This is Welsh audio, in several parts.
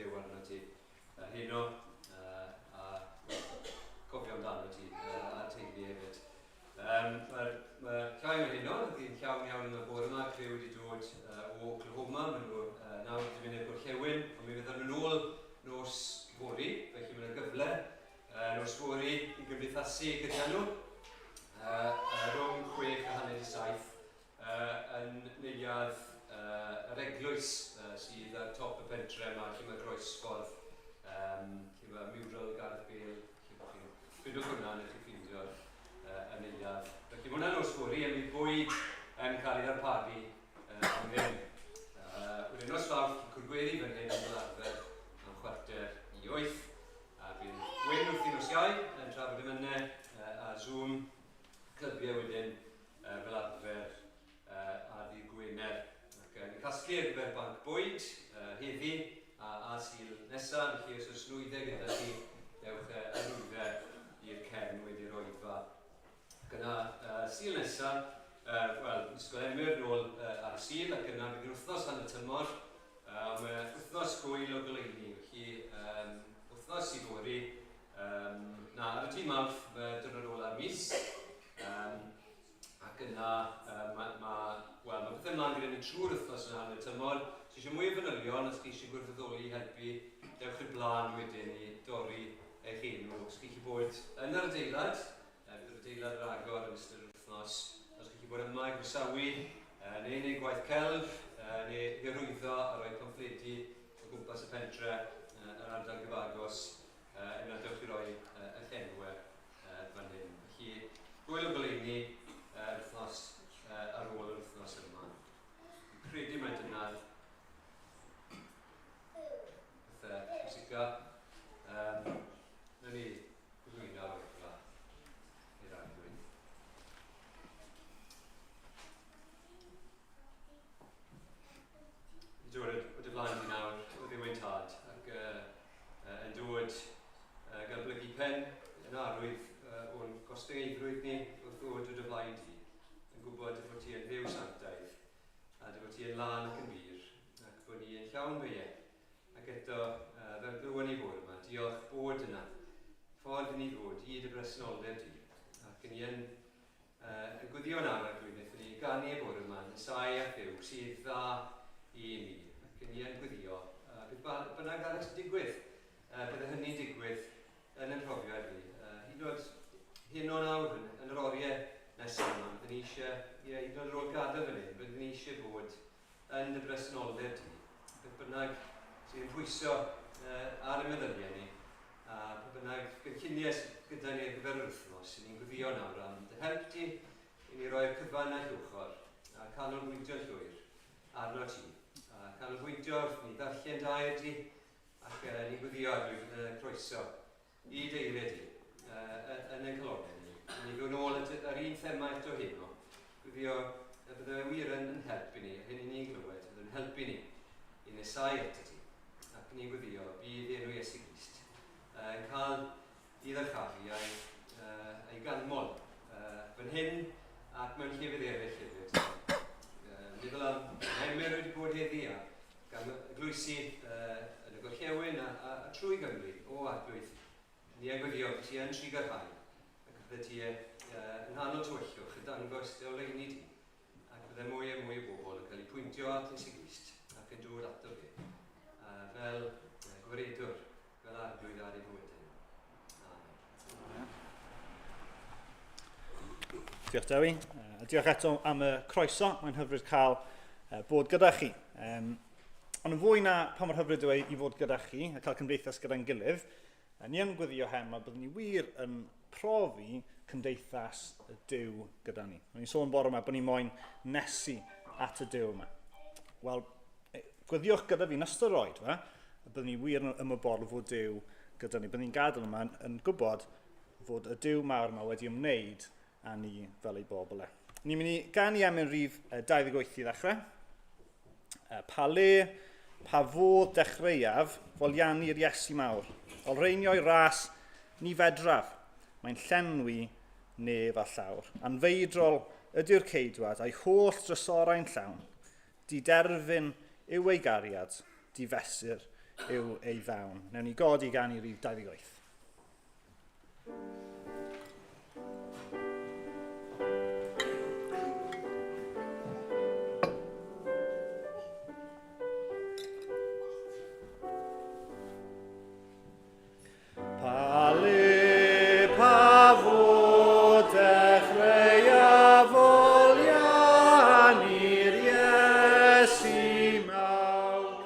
Duw arno ti uh, heno uh, a well, cofio amdano ti uh, a'r teulu hefyd. Um, Mae'r ma llai o heno, ddi'n llawn iawn yma bore yma, criw wedi dod uh, o Oklahoma, maen nhw uh, nawr wedi mynd i'r gorllewin, ond mi fyddan nhw'n ôl nos fory, felly mae yna gyfle uh, nos fory i gymdeithasu gyda nhw uh, uh, rhwng 6 a hanner i 7 uh, yn neuadd uh, yr eglwys uh, sydd ar top y pentre yma, lle mae groesffordd, um, lle mae mural Gareth Bale, lle bod chi'n ffindwch hwnna, neu chi ffindio'r uh, y neuadd. Felly mae hwnna'n nos fory, a mi bwyd yn cael ei ddarparu uh, am ddim. Uh, wedyn nos Fawrth, cwrdd fan hyn yn fel arfer am 7:45, a bydd Wyn wrth i nos Iau yn trafod emynau uh, a Zoom, clybiau wedyn fel arfer ar ddydd Gwener. Ac ni'n casglu ar gyfer banc bwyd heddi a, a Sul nesaf, felly os oes nwyddau gyda chi, dewch â nwyddau i'r cefn wedi'r oedfa. Ac yna uh, Sul nesaf, uh, wel, Ysgol Emyr nôl uh, ar y Sul, ac yna bydd yn wythnos hanner tymor, uh, mae wythnos gwyl o goleuni, felly um, wythnos i fory, um, na, ar y dydd Mawrth, mae diwrnod ola'r mis, Um, ac yna, uh, mae, ma, wel, mae pethau ymlaen gyda ni trwy'r wythnos yna yn y tymor. Os eisiau mwy o fanylion, os chi eisiau gwirfoddoli i helpu, dewch i'r blaen wedyn i dorri eich enw. Os chi eisiau bod yn yr adeilad, bydd yr adeilad ar agor yn ystod yr wythnos. Os chi eisiau bod yma i groesawu, neu wneud gwaith celf, neu hyrwyddo a rhoi pamffledi o gwmpas y pentre, yr ardal gyfagos, yna dewch i roi eich enwau fan hyn. Felly, gwyl o goleuni yr wythnos ar ôl yr wythnos yma. Fi'n credu mai dyna'r pethau pwysica. Um, na ni gyflwyno'r oedfa i'r arglwydd. I dod o dy flaen di nawr, o Dduw ein tad, ac uh, yn dod gan blygu pen yn arwydd o'n gostyngeiddrwydd ni wrth ddod o dy flaen di, yn gwybod dy fod ti yn Dduw sanctaidd, a dy fod ti yn lân ac yn bur, ac bod ni yn llawn beiau. Ac eto, fel glywon ni bore yma, diolch bod yna ffordd i ni ddod i dy bresenoldeb di, ac yn ni yn Uh, yn gwyddio nawr Arglwydd, wnaethon ni ganu y bore yma, nesau at Dduw sydd dda i ni. Ac yn ni yn gwyddio, uh, beth bynnag arall sy'n digwydd, uh, bydde hynny'n digwydd yn y profiad ni. Uh, hyd yn oed hyn o nawr, yn, yn yr oriau nesaf yma, byddwn ni eisiau, ie, hyd yn oed ar ôl gadael fan hyn, byddwn ni eisiau bod yn dy bresenoldeb di, beth bynnag sydd yn pwyso uh, ar y meddyliau ni, a pa bynnag gynlluniau sydd gyda ni ar gyfer yr wythnos, ni'n gweddio nawr am dy help di i ni roi'r cyfan a'i ochr a canolbwyntio'n llwyr arno ti. A canolbwyntio wrth ni ddarllen dy air di ac uh, ni'n gweddio arglwydd y croeso i dy eiriau di uh, yn ein calonnau ni. Ni ddod nôl at yr un thema eto heno. Gweddio y bydde fe wir yn, yn help i ni, yr hyn i ni'n glywed, bydd yn helpu ni i nesau at ti. Ac ni'n gweddio bydd enw Iesu Grist uh, yn cael i ddyrchafu a'i, uh, a'i ganmol uh, fan hyn ac mewn llefydd eraill hefyd. Uh, meddwl am Emyr wedi bod heddi a gan eglwysi uh, yn y gorllewin a, a, a trwy Gymru, o Arglwydd, ni a gweddio bod ti yn trugarhau ac bydde ti uh, yng nghanol tywyllwch yn dangos dy oleuni di ac bydde mwy a mwy o bobl yn cael eu pwyntio at Iesu Grist ac yn dod ato fe uh, fel uh, gwaredwr, fel arglwydd ar ei fywydau nhw. Amen. Diolch Dewi. A diolch eto am y croeso. Mae'n hyfryd cael bod gyda chi. Um, ond yn fwy na pa mor hyfryd yw e i fod gyda chi a cael cymdeithas gyda'n gilydd, ni yn gweddio hen mae byddwn ni wir yn profi cymdeithas y Duw gyda ni. O'n i'n sôn bore yma bod ni moyn nesu at y Duw yma. Wel, gweddiwch gyda fi yn ystod yr oed fe, a byddwn ni wir yn ymwybodol fod Duw gyda ni. Byddwn ni'n gadael yma yn, yn gwybod fod y Duw mawr yma wedi ymwneud â ni fel ei bobl e. Ni'n mynd i ganu emyn rhif 28 i ddechrau. Pa le, pa fodd dechreuaf foliannu'r Iesu mawr. Olreinio'i ras ni fedraf, mae'n llenwi nef a llawr. Anfeidrol ydyw'r ceidwad a'i holl drysorau'n llawn. Diderfyn yw ei gariad, difesur. yw ei ddawn. Newn ni godi gan i rif 28. Pa le pa fod dechreuaf oliannu'r Iesu mawr,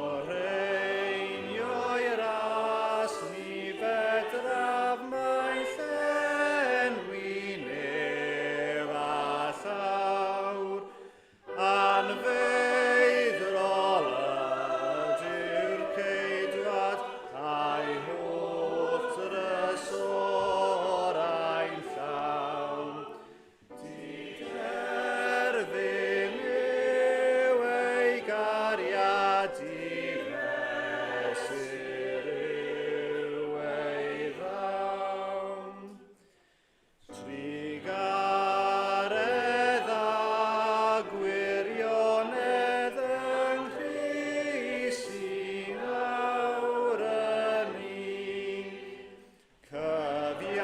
Oreinio'i ras ni fedraf mai llenwi nef a llawr. Anfeidrol ydyw'r ceidwad a'i holl drysorau'n llawn. Diderfyn yw ei gariad difesur yw ei ddawn. Trugaredd a gwirionedd yng Nghrist sy'n awr yn un.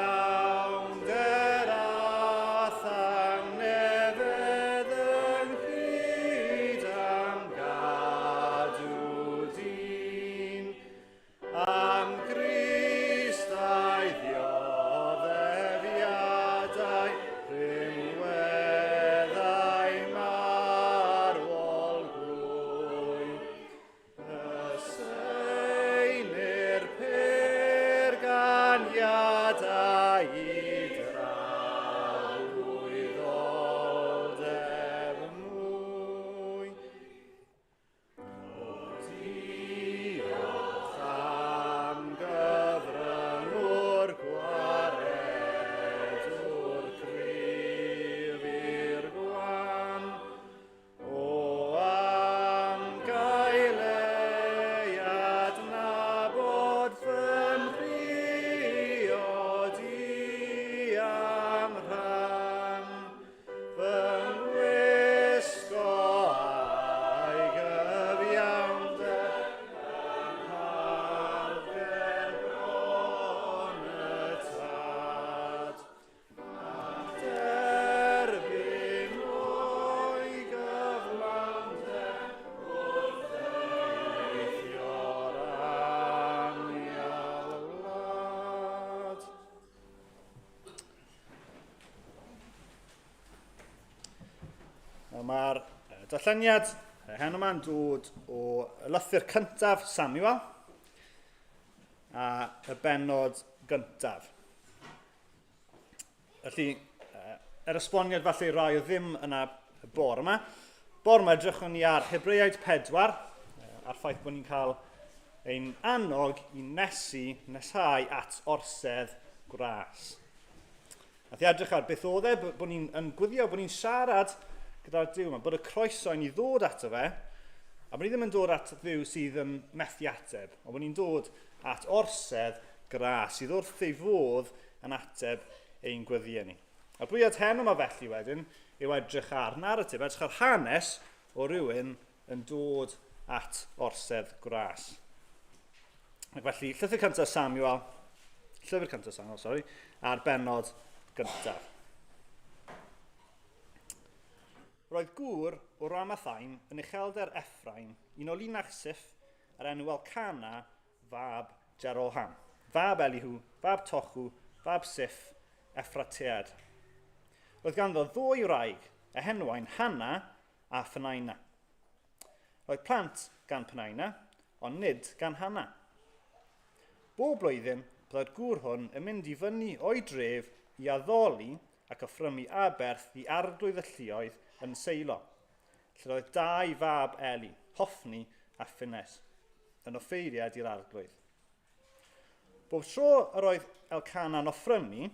Cyfiawnder a thangnefedd ynghyd am gadw dyn. Am Grist a'i ddioddefiadau, rhinweddau marwol glwy. Y seinir pur ganiadau i dragwyddoldeb mwy. O diolch am gyfryngwr gwaredwr cryf i'r gwan, o am gael ei adnabod fy mhriod i am rhan. Fy ngwisgo a'i gyfiawnder yn hardd ger bron y Tad, a derbyn o'i gyflawnder wrth deithio'r anial wlad. Mae'r darlleniad heno yma'n dod o lythyr cyntaf Samuel a y bennod gyntaf. Felly, er esboniad falle i rai o ddim yna y bore yma, bore yma edrychwn ni ar Hebreaid 4, a'r ffaith bod ni'n cael ein annog i nesu, neshau at orsedd gwras. Nath i edrych ar beth oedd e, bod ni'n yn gwyddio, bod ni'n siarad gyda'r Duw yma, bod y croeso i ni ddod ato fe, a bod ni ddim yn dod at Dduw sydd yn methu ateb, ond bod ni'n dod at orsedd gras sydd wrth ei fodd yn ateb ein gweddiau ni. A'r bwriad hen yma felly wedyn yw edrych ar naratif, edrych ar hanes o rywun yn dod at orsedd gras. Ac felly, llythyr cyntaf Samuel, llyfr cyntaf Samuel, sori, a'r bennod gyntaf. Roedd gŵr o Ramathaim yn uchelder Ephraim, un o linach Sif, a'r enw Elcana, fab Jeroham, fab Elihu, fab Tochu, fab Sif, Ephratead. Roedd ganddo ddwy wraig, y henwain Hanna a Phenaina. Roedd plant gan Penaina, ond nid gan Hanna. Bob blwyddyn, byddai'r gŵr hwn yn mynd i fyny o'i dref i addoli ac offrymu aberth i arglwydd y lluoedd yn Seilo, lle roedd dau fab Eli, Hoffni a Phines, yn offeiriad i'r arglwydd. Bob tro yr oedd Elcana'n offrymu,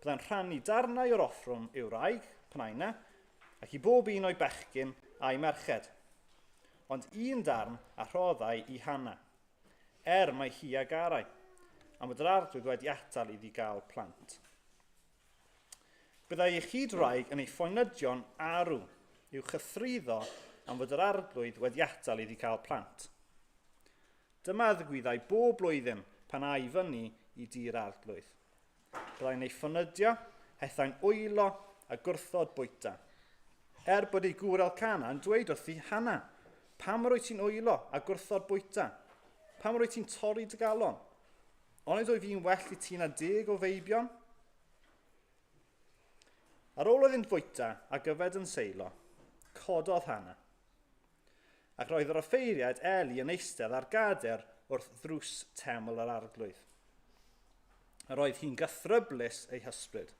byddai'n rhannu darnau o'r offrwm i'w wraig, Pnaina, ac i bob un o'i bechgyn a'i merched. Ond un darn a rhoddai i Hanna, er mai hi a garai, am fod yr arglwydd wedi atal iddi gael plant. Byddai ei chyd-wraig yn ei phoenydion arw i'w chythruddo am fod yr arglwydd wedi atal iddi gael plant. Dyma ddigwyddai bob blwyddyn pan âi i fyny i dŷ'r arglwydd. Byddai'n ei ffonydio, hethau'n wylo a gwrthod bwyta. Er bod ei gŵr Elcana yn dweud wrthi, Hanna, pam yr wyt ti'n wylo a gwrthod bwyta? Pam yr wyt ti'n torri dy galon? Onid wyf fi'n well i ti na deg o feibion? Ar ôl iddynt fwyta ac yfed yn Seilo, cododd Hanna. Ac roedd yr offeiriaid Eli yn eistedd ar gader wrth ddrws teml yr arglwydd. Yr oedd hi'n gythryblus ei hysbryd,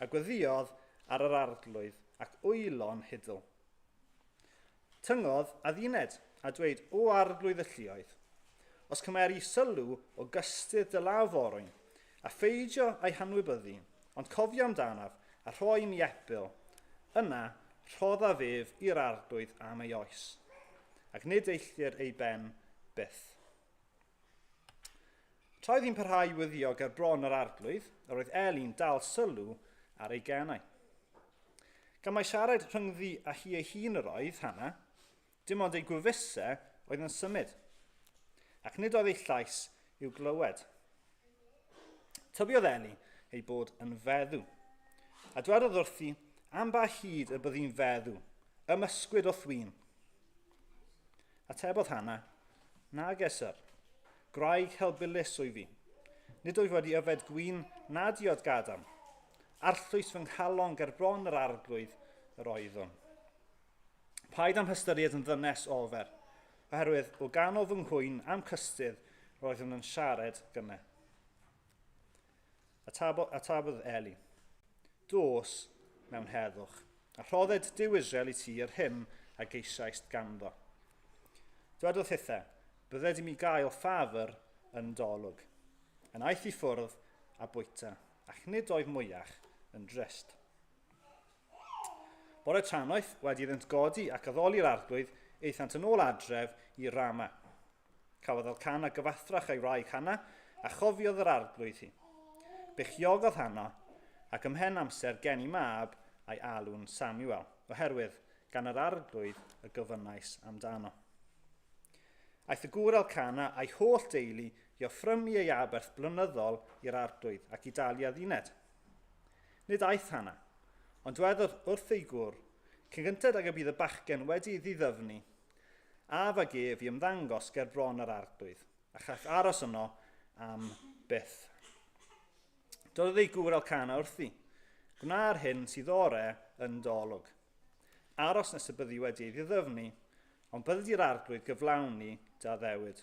a gweddïodd ar yr arglwydd ac wylo'n hidl. Tyngodd adduned, a dweud, O arglwydd y lluoedd, os cymeri sylw o gystudd dy law forwyn, a pheidio a'i hanwybyddu, ond cofio amdanaf, a rhoi i mi epil, yna rhoddaf ef i'r arglwydd am ei oes, ac nid eillir ei ben byth. Tra oedd hi'n parhau i weddïo ger bron yr arglwydd, yr oedd Eli'n dal sylw ar ei genau. Gan mai siarad rhyngddi a hi ei hun yr oedd Hannah, dim ond ei gwefusau oedd yn symud, ac nid oedd ei llais i'w glywed. Tybiodd Eli ei bod yn feddw, a dwedodd wrthi, am ba hyd y byddi'n feddw, ymysgwyd o'th win. Atebodd Hannah, Nage, syr. Gwraig helbulus wyf fi. Nid wyf wedi yfed gwin na diod gadarn. Arllwys fy nghalon ger bron yr arglwydd yr oeddwn. Paid â'm hystyried yn ddynes ofer, oherwydd o ganol fy nghwyn a'm cystudd roeddwn yn siarad gynne. Atebodd Eli, Dos mewn heddwch, a rhodded Duw Israel i ti yr hyn a geisiaist ganddo. Dwedodd hithe, Bydded i mi gael ffafr yn dolwg. Yn aeth i ffwrdd a bwyta, ac nid oedd mwyach yn drist. Bore trannoeth, wedi iddynt godi ac addoli'r arglwydd, aethant yn ôl adref i Rama. Cafodd Elcana gyfathrach a'i wraig Hanna, a chofiodd yr arglwydd hi. Beichiogodd Hanna, ac ymhen amser geni mab a'i alw'n Samuel, oherwydd gan yr arglwydd y gofynnais amdano. Aeth y gŵr Elcana a'i holl deulu i offrymu ei aberth blynyddol i'r arglwydd ac i dalu adduned. Nid aeth Hanna, ond dwedodd wrth ei gŵr, Cyn gynted ag y bydd y bachgen wedi ei ddiddyfnu, Af ag ef i ymddangos ger bron yr arglwydd, a chaiff aros yno am byth. Doedd ei gŵr Elcana wrthi, Gwna'r hyn sydd ore yn dy olwg. Aros nes y byddi wedi ei ddiddyfnu, ond bydded i'r arglwydd gyflawni dy addewid.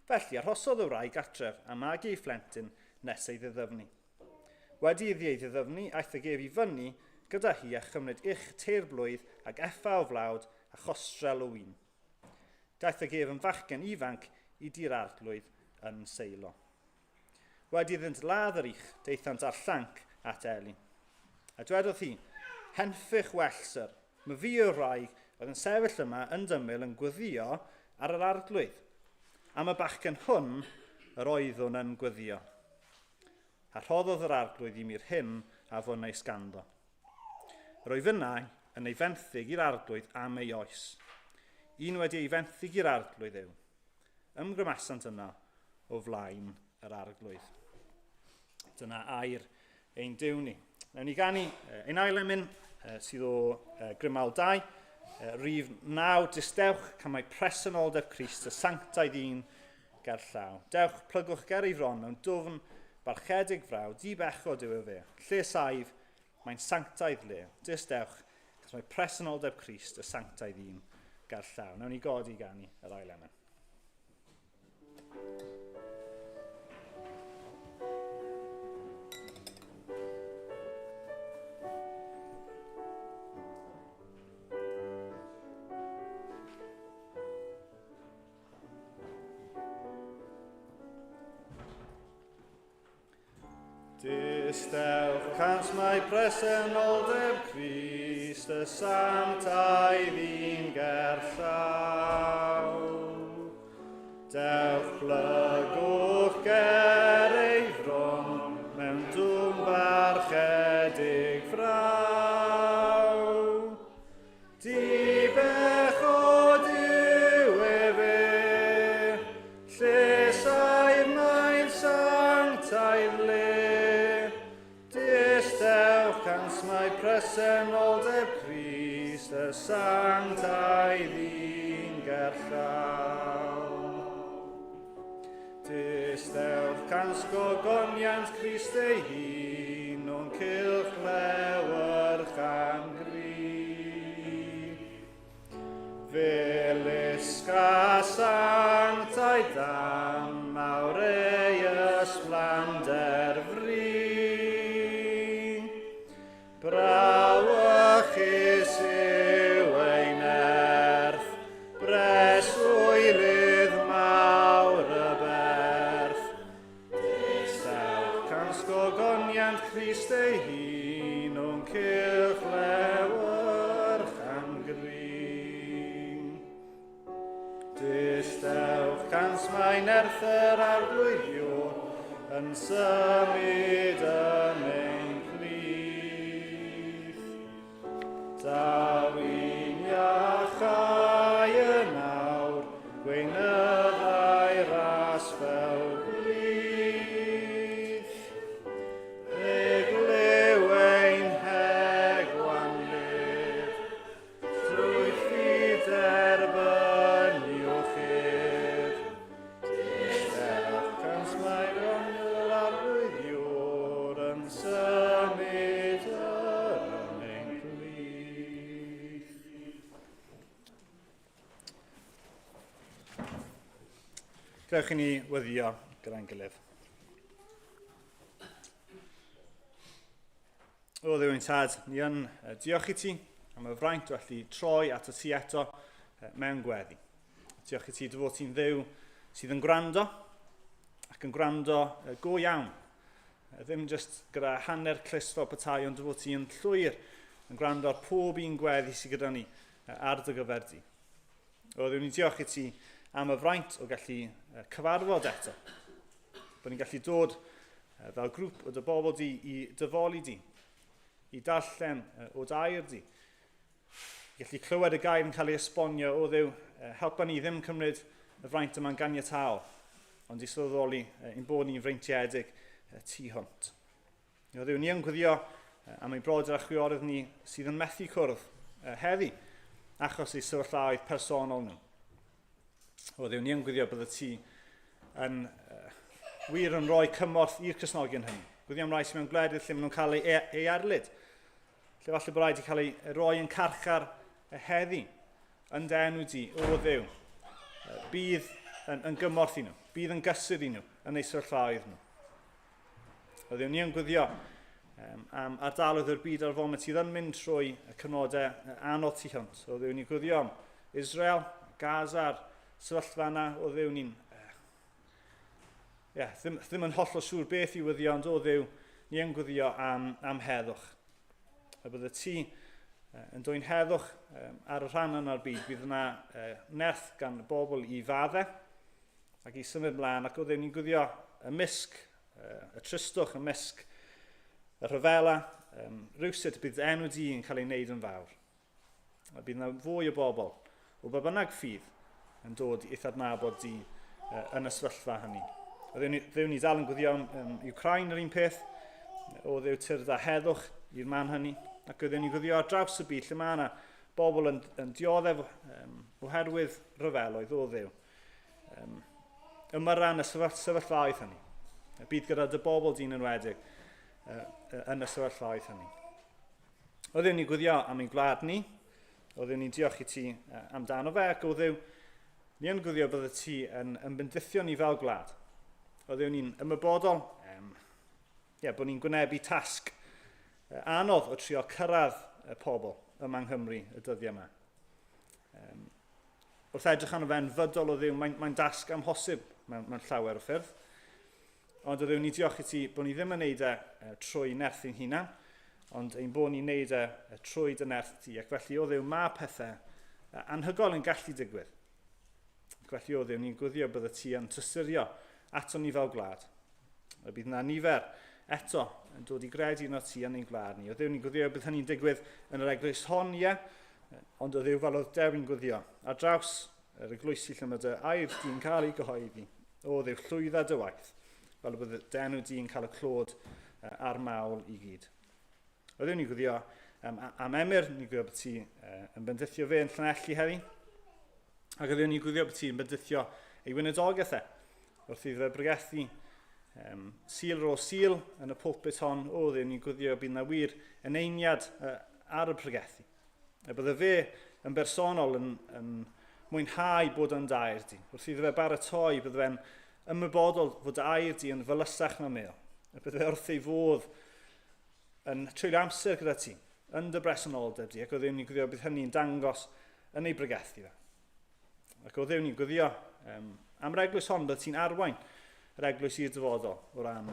Felly arhosodd y wraig gartref a magu ei phlentyn nes ei ddiddyfnu. Wedi iddi ei ddiddyfnu, aeth ag ef i fyny gyda hi a chymryd ych teirblwydd ag effa o flawd a chostrel o win. Daeth ag ef yn fachgen ifanc i dŷ'r arglwydd yn Seilo. Wedi iddynt ladd yr ych, daethant â'r llanc at Eli. A dwedodd hi, Henffych well, syr, my fi yw'r wraig oedd yn sefyll yma yn dymyl yn gweddio ar yr arglwydd. Am y bachgen hwn yr oeddwn yn gweddio. A rhoddodd yr arglwydd i mi'r hyn a fynais ganddo. Yr oedd finnau yn ei fenthyg i'r arglwydd am ei oes. Un wedi ei fenthyg i'r arglwydd yw. Ymgrymasant yno o flaen yr arglwydd. Dyna air ein Duw ni. Nawn ni ganu ein ail emyn sydd o Grymawl 2, rif 9, Distewch, camau presenoldeb Crist, y sanctaidd un ger llaw. Dewch, plygwch ger ei fron mewn dwfn, barchedig fraw, di-bechod yw e fe. Lle saif, mae'n sanctaidd le. Distewch, achos mae presenoldeb Crist, y sanctaidd un, ger llaw. Nawn ni godi ganu yr ail emyn. Distewch cant mae presenoldeb Crist y sanctaidd un gerllaw. Dewch plygwch ger ei fron mewn dwm barchedig fraw. Dibechod yw efe. sanctaidd le. Distewch cans mae presenoldeb Crist y sanctaidd un gerllaw. Distewch cans gogoniant Crist ei hun o'n cylch lewyrch am gri. Felusga sanctaidd dan mawr ei ysblander fri. Brawychus yw ei nerth, breswylydd mawr y berth. Distawch cans gogoniant Crist ei hun o'n cylch lewyrch am grin. Distewch cans mae nerth yr arglwydd yw'r yn symud yn ein plith. Daw i'n iachau yn awr, gweinyddau ras fel gwlith. Eglyw ein hegwanlydd, trwy ffydd derbyniwch ef. Dewch cans mae yr arglwydd yw'r yn symud yn ein plith. Dewch i ni weddio gyda'n gilydd. O Dduw ein Tad, ni yn diolch i ti am y fraint o allu troi at y ti eto mewn gweddi. Diolch i ti dy fod ti'n Dduw sydd yn gwrando ac yn gwrando go iawn. Ddim jyst gyda hanner clust fel petai, ond dy fod ti'n llwyr yn gwrando ar pob un gweddi sydd gyda ni ar dy gyfer di. O Dduw, ni'n diolch i ti am y fraint o gallu cyfarfod eto. Bod ni'n gallu dod fel grŵp o dy bobl di i dyfoli di, i darllen o dair di, i gallu clywed y gair yn cael ei esbonio o Dduw, helpa ni ddim cymryd y fraint yma'n ganiataol, ond i sylweddoli ein bod ni'n freintiedig tu hwnt. O Dduw, ni yn gwyddio am ein brodyr a chwiorydd ni sydd yn methu cwrdd heddi achos eu sefyllfaoedd personol nhw. O Dduw, ni yn gwyddio bydde ti yn wir yn rhoi cymorth i'r Cristnogion hynny. Gwyddio am rai sydd mewn gwledydd lle maen nhw'n cael ei, ei erlid. Lle falle bod rhaid i cael ei roi yn carchar heddi. Yn dy enw di, o Dduw. Bydd yn, yn gymorth i nhw. Bydd yn gysur i nhw yn eu sefyllfaoedd nhw. O Dduw, ni yn gwyddio um, am ardaloedd o'r byd ar foment sydd yn mynd trwy y cyfnodau anodd tu hwnt. O Dduw, ni'n gwyddio am Israel, Gaza'r sefyllfa yna, o Dduw, ni'n... yeah, ddim, ddim yn hollol siŵr beth i wyddio, ond o Dduw, ni yn gwyddio am, am heddwch. A bydde ti yn dwy'n heddwch ar y rhan yna'r byd, bydd yna nerth gan y bobl i fadde, ac i symud mlaen, ac o Dduw, ni'n gwyddio ymysg y tristwch, ymysg y rhyfela, um, rhywsut bydd enw di yn cael ei wneud yn fawr. A bydd yna fwy o bobl, o ba bynnag ffydd, yn dod i'th adnabod di yn y sefyllfa hynny. A ddewn ni, ddewn ni dal yn gwyddio am um, Ukraine yr un peth, o ddew tyrd a heddwch i'r man hynny, ac o ddewn ni gwyddio ar draws y byd lle mae yna bobl yn, yn dioddef um, oherwydd rhyfeloedd o ddew. Um, ymyran y sefyllfaoedd hynny. Y byd gyda dy bobl di'n enwedig uh, yn y sefyllfaoedd hynny. O Dduw, ni'n gwyddio am ein gwlad ni. O Dduw, ni'n diolch i ti amdano fe, ac o Dduw, ni yn gwyddio bydde ti yn, yn bendithio ni fel gwlad. O Dduw, ni'n ymwybodol um, yeah, bod ni'n gwynebu tasg anodd o trio cyrraedd y pobl yma yng Nghymru y dyddiau yma. Um, wrth edrych arno fe'n fydol o Dduw, mae'n mae dasg amhosib mewn, mewn llawer o ffyrdd. Ond o Dduw, ni diolch i ti bod ni ddim yn neud e trwy nerth ein hunan, ond ein bod ni'n neud e trwy dy nerth ti. Ac felly o Dduw, mae pethau anhygoel yn gallu digwydd. Ac felly o Dduw, ni'n gwyddio bydde ti yn trysurio ato ni fel gwlad. Y bydd yna nifer eto yn dod i gredu yno ti yn ein gwlad ni. O Dduw, ni'n gwyddio bydd hynny'n digwydd yn yr eglwys hon, ie, Ond o Dduw fel oedd Dewi'n gwyddio, ar draws yr eglwysi lle mae dy air di'n cael ei gyhoeddi, o Dduw, llwydda dy waith. Fel y bydd dy enw di'n cael y clod a'r mawl i gyd. Oeddwn ni'n gwyddio am Emyr, ni'n gwyddio bod ti yn bendithio fe yn Llanelli heddi. Ac oeddwn ni'n gwyddio bod ti'n bendithio ei wynedogaeth e, wrth iddo fe bregethu sil ar ôl sil yn y pulpit hon, o, oeddwn ni'n gwyddio bydd na wir eneiniad ar y pregethu. A bydde fe yn bersonol yn, yn mwynhau bod yn dair di. Wrth iddo fe baratoi, bydde fe'n ymwybodol fod dy air di yn felysach na mel. A bydde fe wrth ei fodd yn treulio amser gyda ti, yn dy bresenoldeb di, ac o Dduw ni'n gwyddio bydd hynny'n dangos yn ei bregethu fe. Ac o Dduw ni'n gwyddio um, am yr eglwys hon, bydd ti'n arwain yr eglwys i'r dyfodol o ran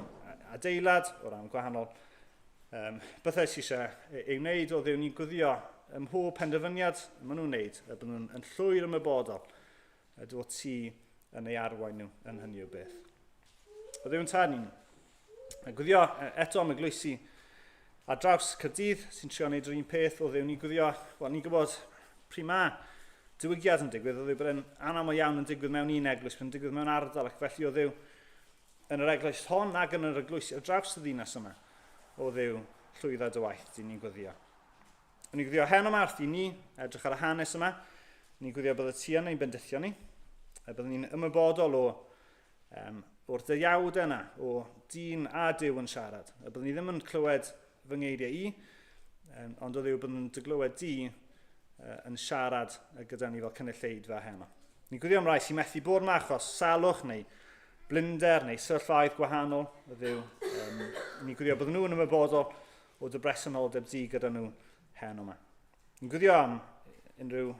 adeilad, o ran gwahanol um, bethau sydd eisiau ei wneud, o Dduw ni'n gwyddio ym mhob penderfyniad maen nhw'n wneud, y bydden nhw'n yn llwyr ymwybodol y dy fod ti yn ei arwain nhw yn hynny o beth. O Dduw yn tad ni'n gwyddio eto am eglwysi ar draws Caerdydd sy'n trio wneud yr un peth. O Dduw ni'n gwyddio, wel ni'n gwybod pryd mae diwygiad yn digwydd, o Dduw bod e'n anaml iawn yn digwydd mewn un eglwys, mae'n digwydd mewn ardal ac felly o Dduw yn yr eglwys hon ac yn yr eglwys ar draws y ddinas yma, o Dduw llwydda dy waith di ni'n gwyddio. Ni'n gwyddio heno yma wrth i ni edrych ar y hanes yma. Ni'n gwyddio bod y ti yn ein bendithio ni. A byddwn ni'n ymwybodol o, um, o'r deuawdau yna, o dyn a Duw yn siarad. A byddwn ni ddim yn clywed fy ngeiriau i, um, ond o Dduw byddwn yn dyglywed di uh, yn siarad gyda ni fel cynulleidfa heno. Ni'n gwyddio am rai sy'n methu bod yma achos salwch neu blinder neu sefyllfaoedd gwahanol, o Dduw. Um, ni'n gwyddio bod nhw'n ymwybodol o dy bresenoldeb di gyda nhw heno yma. Yn gwyddio am unrhyw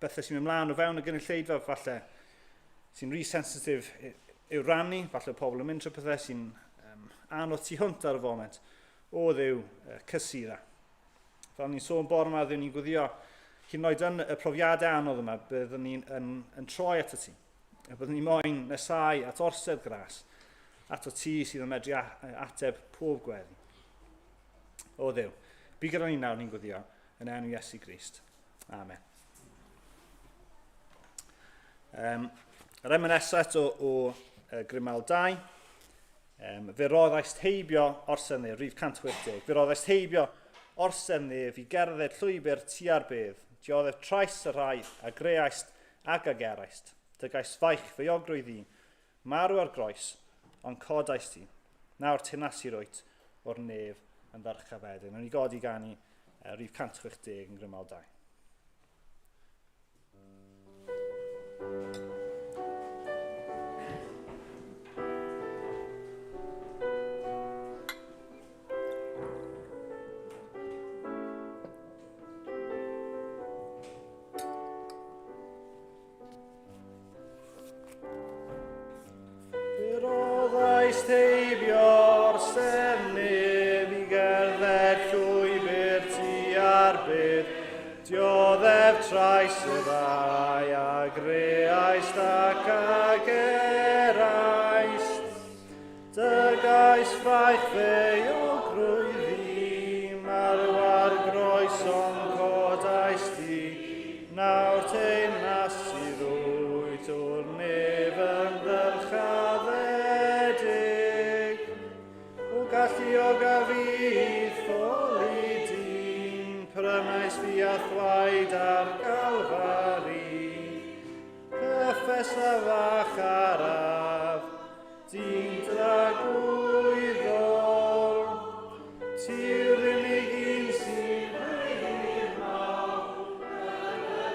bethau sy'n mynd mlaen o fewn y gynulleidfa, falle sy'n rhy sensitif i'w rannu, falle pobl yn mynd trwy pethau sy'n um, anodd tu hwnt ar y foment. O Dduw, cysura. Fel ni'n sôn bore yma, Dduw ni'n gwyddio, hyd yn oed yn y profiadau anodd yma, byddwn ni'n yn, yn troi at y ti. A byddwn ni moyn nesau at orsedd gras, at o ti sydd yn medru ateb pob gweddi. O Dduw, bu gyda ni nawr ni'n gwyddio yn enw Iesu Grist. Amen. Um, yr emyn nesaf eto o Grimal 2. Um, fe roddaist heibio orsedd nef, rhif 180. Fe roddaist heibio orsedd nef i gerdded llwybr tua'r bedd. Dioddef trais y rhai a greaist ac a geraist. Dygais faich feiogrwydd i, marw ar groes, ond codais ti. Nawr teyrnasu rwyt o'r nef yn ddarchafedig. Nawn ni godi ganu rhif 160 yn Grymal 2. Yr oddais heibio'r sefnydd i gerdded llwybr tua'r byd, dioddef trais y ddau a greaist ac a geraist. Dygais fraich feiogrwydd i, marw ar groes ond codais di, nawr teyrnas sydd wyt o'r nef yn ddyrchafedig. O galluog a fydd ffoli dyn, prynais fi a thwaed ar Galfari. Cyffes a fach araf, Dyn dragwyddol, ti yw'r unig un sy'n haeddu'r mawl, yn y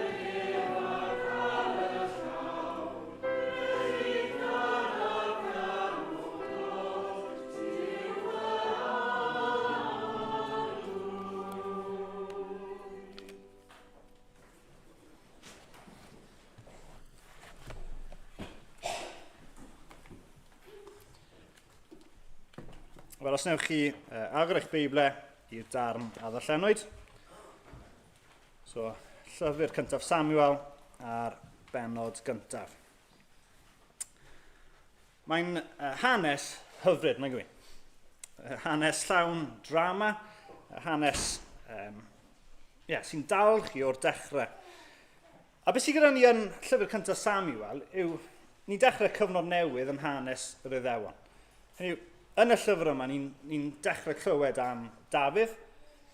nef ac ar y llawr. Rhydd gan y carwdod, ti yw fy Arglwydd. Wel, os newch chi uh, agor eich Beible i'r darn a ddarllenwyd. So, llyfr cyntaf Samuel a'r benod gyntaf. Mae'n uh, hanes hyfryd, mae'n gwir. Hanes llawn drama, hanes um, yeah, sy'n dal chi o'r dechrau. A beth sydd gyda ni yn llyfr cyntaf Samuel yw ni'n dechrau cyfnod newydd yn hanes yr Iddewon. Hynny yw, yn y llyfr yma, ni'n ni dechrau clywed am Dafydd,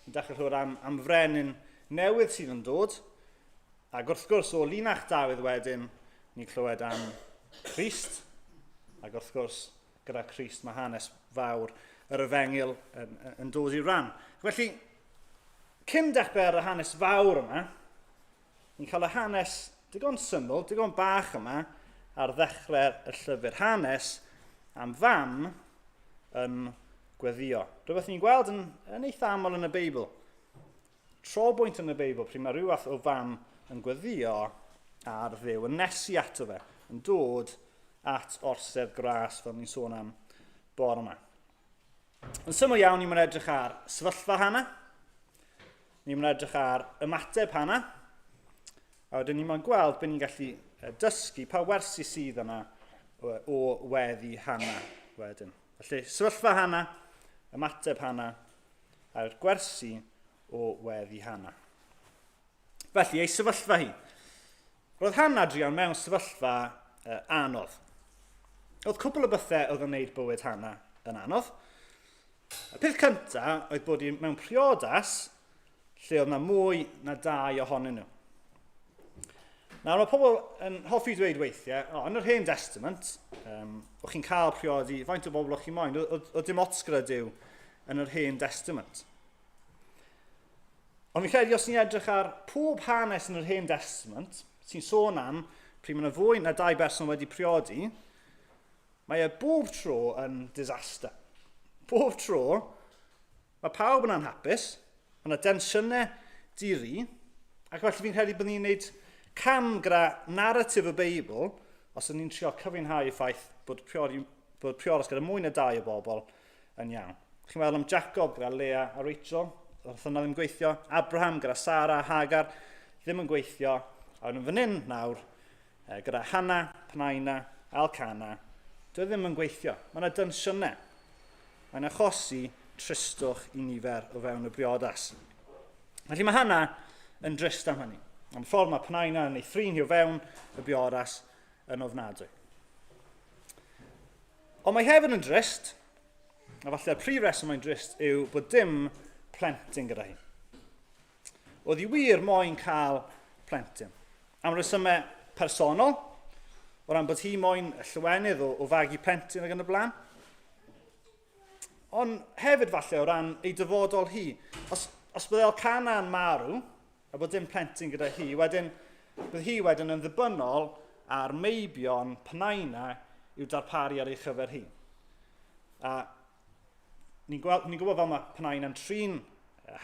ni'n dechrau clywed am, am frenin newydd sydd yn dod, ac wrth gwrs o linach Dafydd wedyn, ni'n clywed am Crist, ac wrth gwrs gyda Crist mae hanes fawr yr efengyl yn, yn dod i ran. Felly, cyn dechrau ar y hanes fawr yma, Ni'n cael y hanes digon syml, digon bach yma ar ddechrau'r y llyfr. Hanes am fam yn gweddio. Rhywbeth ni'n gweld yn, yn eitha aml yn y Beibl. Trobwynt yn y Beibl pryd mae rhyw fath o fam yn gweddio ar Dduw, yn nesu ato fe, yn dod at orsedd gras fel ni'n sôn am bore yma. Yn syml iawn, ni'n mynd edrych ar sefyllfa Hana. Ni'n mynd edrych ar ymateb Hana. A wedyn ni'n mynd gweld beth ni'n gallu dysgu, pa wersi sydd yna o weddi Hana wedyn. Felly, sefyllfa Hana, ymateb Hana, a'r gwersi o weddi Hana. Felly, ei sefyllfa hi. Roedd Hana druan mewn sefyllfa uh, anodd. Oedd cwbl o bethau oedd yn gwneud bywyd Hana yn anodd. Y peth cyntaf oedd bod hi mewn priodas lle oedd na mwy na dau ohonyn nhw. Nawr mae pobl yn hoffi dweud weithiau, o, yn yr Hen Testament, um, o'ch chi'n cael priodi, faint o bobl o'ch chi'n moyn, oedd dim ots gyda Duw yn yr Hen Testament. Ond fi'n credu os ni'n edrych ar pob hanes yn yr Hen Testament, sy'n sôn am pryd mae yna fwy na dau berson wedi priodi, mae e bob tro yn disaster. Bob tro, mae pawb yn anhapus, mae yna densiynau diri, ac felly fi'n credu bod ni'n gwneud cam gyda narratif y Beibl os ydyn ni'n trio cyfiawnhau y ffaith bod, priodi, bod priodas gyda mwy na dau o bobl yn iawn. Chi'n meddwl am Jacob gyda Leah a Rachel, oedd hwnna ddim gweithio. Abraham gyda Sarah a Hagar, ddim yn gweithio. A wedyn fan hyn nawr, gyda Hannah, Pnaina, Elkana, dwi e ddim yn gweithio. Mae yna densiynau. Mae'n achosi tristwch i nifer o fewn y briodas. Felly mae Hannah yn drist am hynny. Am ffordd mae Pnaina yn ei thrin hi o fewn y briodas yn ofnadwy. Ond mae hefyd yn drist, a falle'r prif reswm mae'n drist yw bod dim plentyn gyda hi. Oedd hi wir moyn cael plentyn. Am resymau personol, o ran bod hi moyn y llywenydd o, o fagu plentyn ac yn y blaen. Ond hefyd falle o ran ei dyfodol hi. Os, os bydde Elcana yn marw, a bod dim plentyn gyda hi, wedyn bydd hi wedyn yn ddibynnol ar meibion Pnaina i'w darparu ar ei chyfer hi. A ni'n gweld, ni gwybod fel mae Pnaina'n trin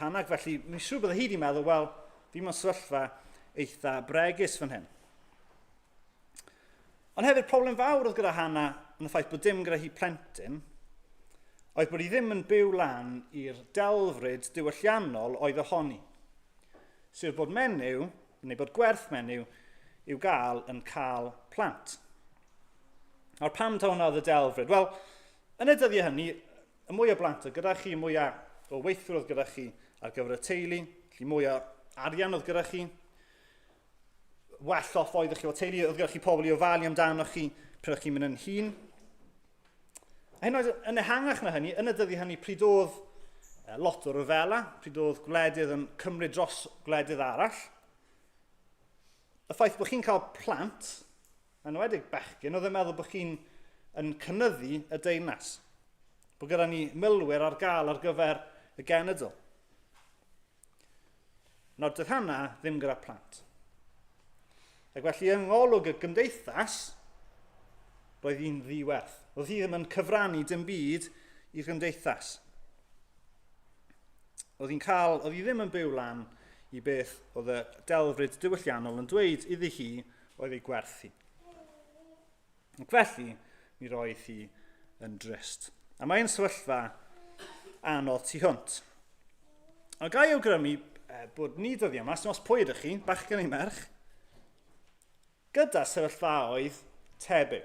Hanag, felly mi'n siŵr bydde hi wedi meddwl, wel, fi mewn sefyllfa eitha bregus fan hyn. Ond hefyd, problem fawr oedd gyda Hannah yn y ffaith bod dim gyda hi plentyn, oedd bod hi ddim yn byw lan i'r delfryd diwylliannol oedd ohoni. Sef bod menyw, neu bod gwerth menyw, i'w gael yn cael plant. Nawr pam ta hwnna oedd y delfryd? Wel, yn y dyddiau hynny, y mwy o blant oedd gyda chi, y mwyaf o weithwyr oedd gyda chi ar gyfer y teulu, felly mwy o arian oedd gyda chi, well off oeddech chi o teulu, oedd gyda chi pobl i ofalu amdano chi pryd o'ch chi'n mynd yn hun. A hyn oed yn ehangach na hynny, yn y dyddiau hynny pryd oedd lot o ryfela, pryd oedd gwledydd yn cymryd dros gwledydd arall, y ffaith bod chi'n cael plant, yn enwedig bechgyn, oedd yn meddwl bod chi'n yn cynyddu y deyrnas. Bod gyda ni milwyr ar gael ar gyfer y genedl. Nawr, doedd Hannah ddim gyda plant. Ac felly yng ngolwg y gymdeithas, roedd hi'n ddiwerth. Roedd hi ddim yn cyfrannu dim byd i'r gymdeithas. Oedd hi'n cael, oedd hi ddim yn byw lan i beth oedd y delfryd diwylliannol yn dweud iddi hi oedd ei gwerth hi. Ac felly, mi roedd hi yn drist. A mae'n sefyllfa anodd tu hwnt. Ond ga i awgrymu bod ni dyddiau yma, sy'n os pwy ydych chi, bachgen neu merch, gyda sefyllfaoedd tebyg.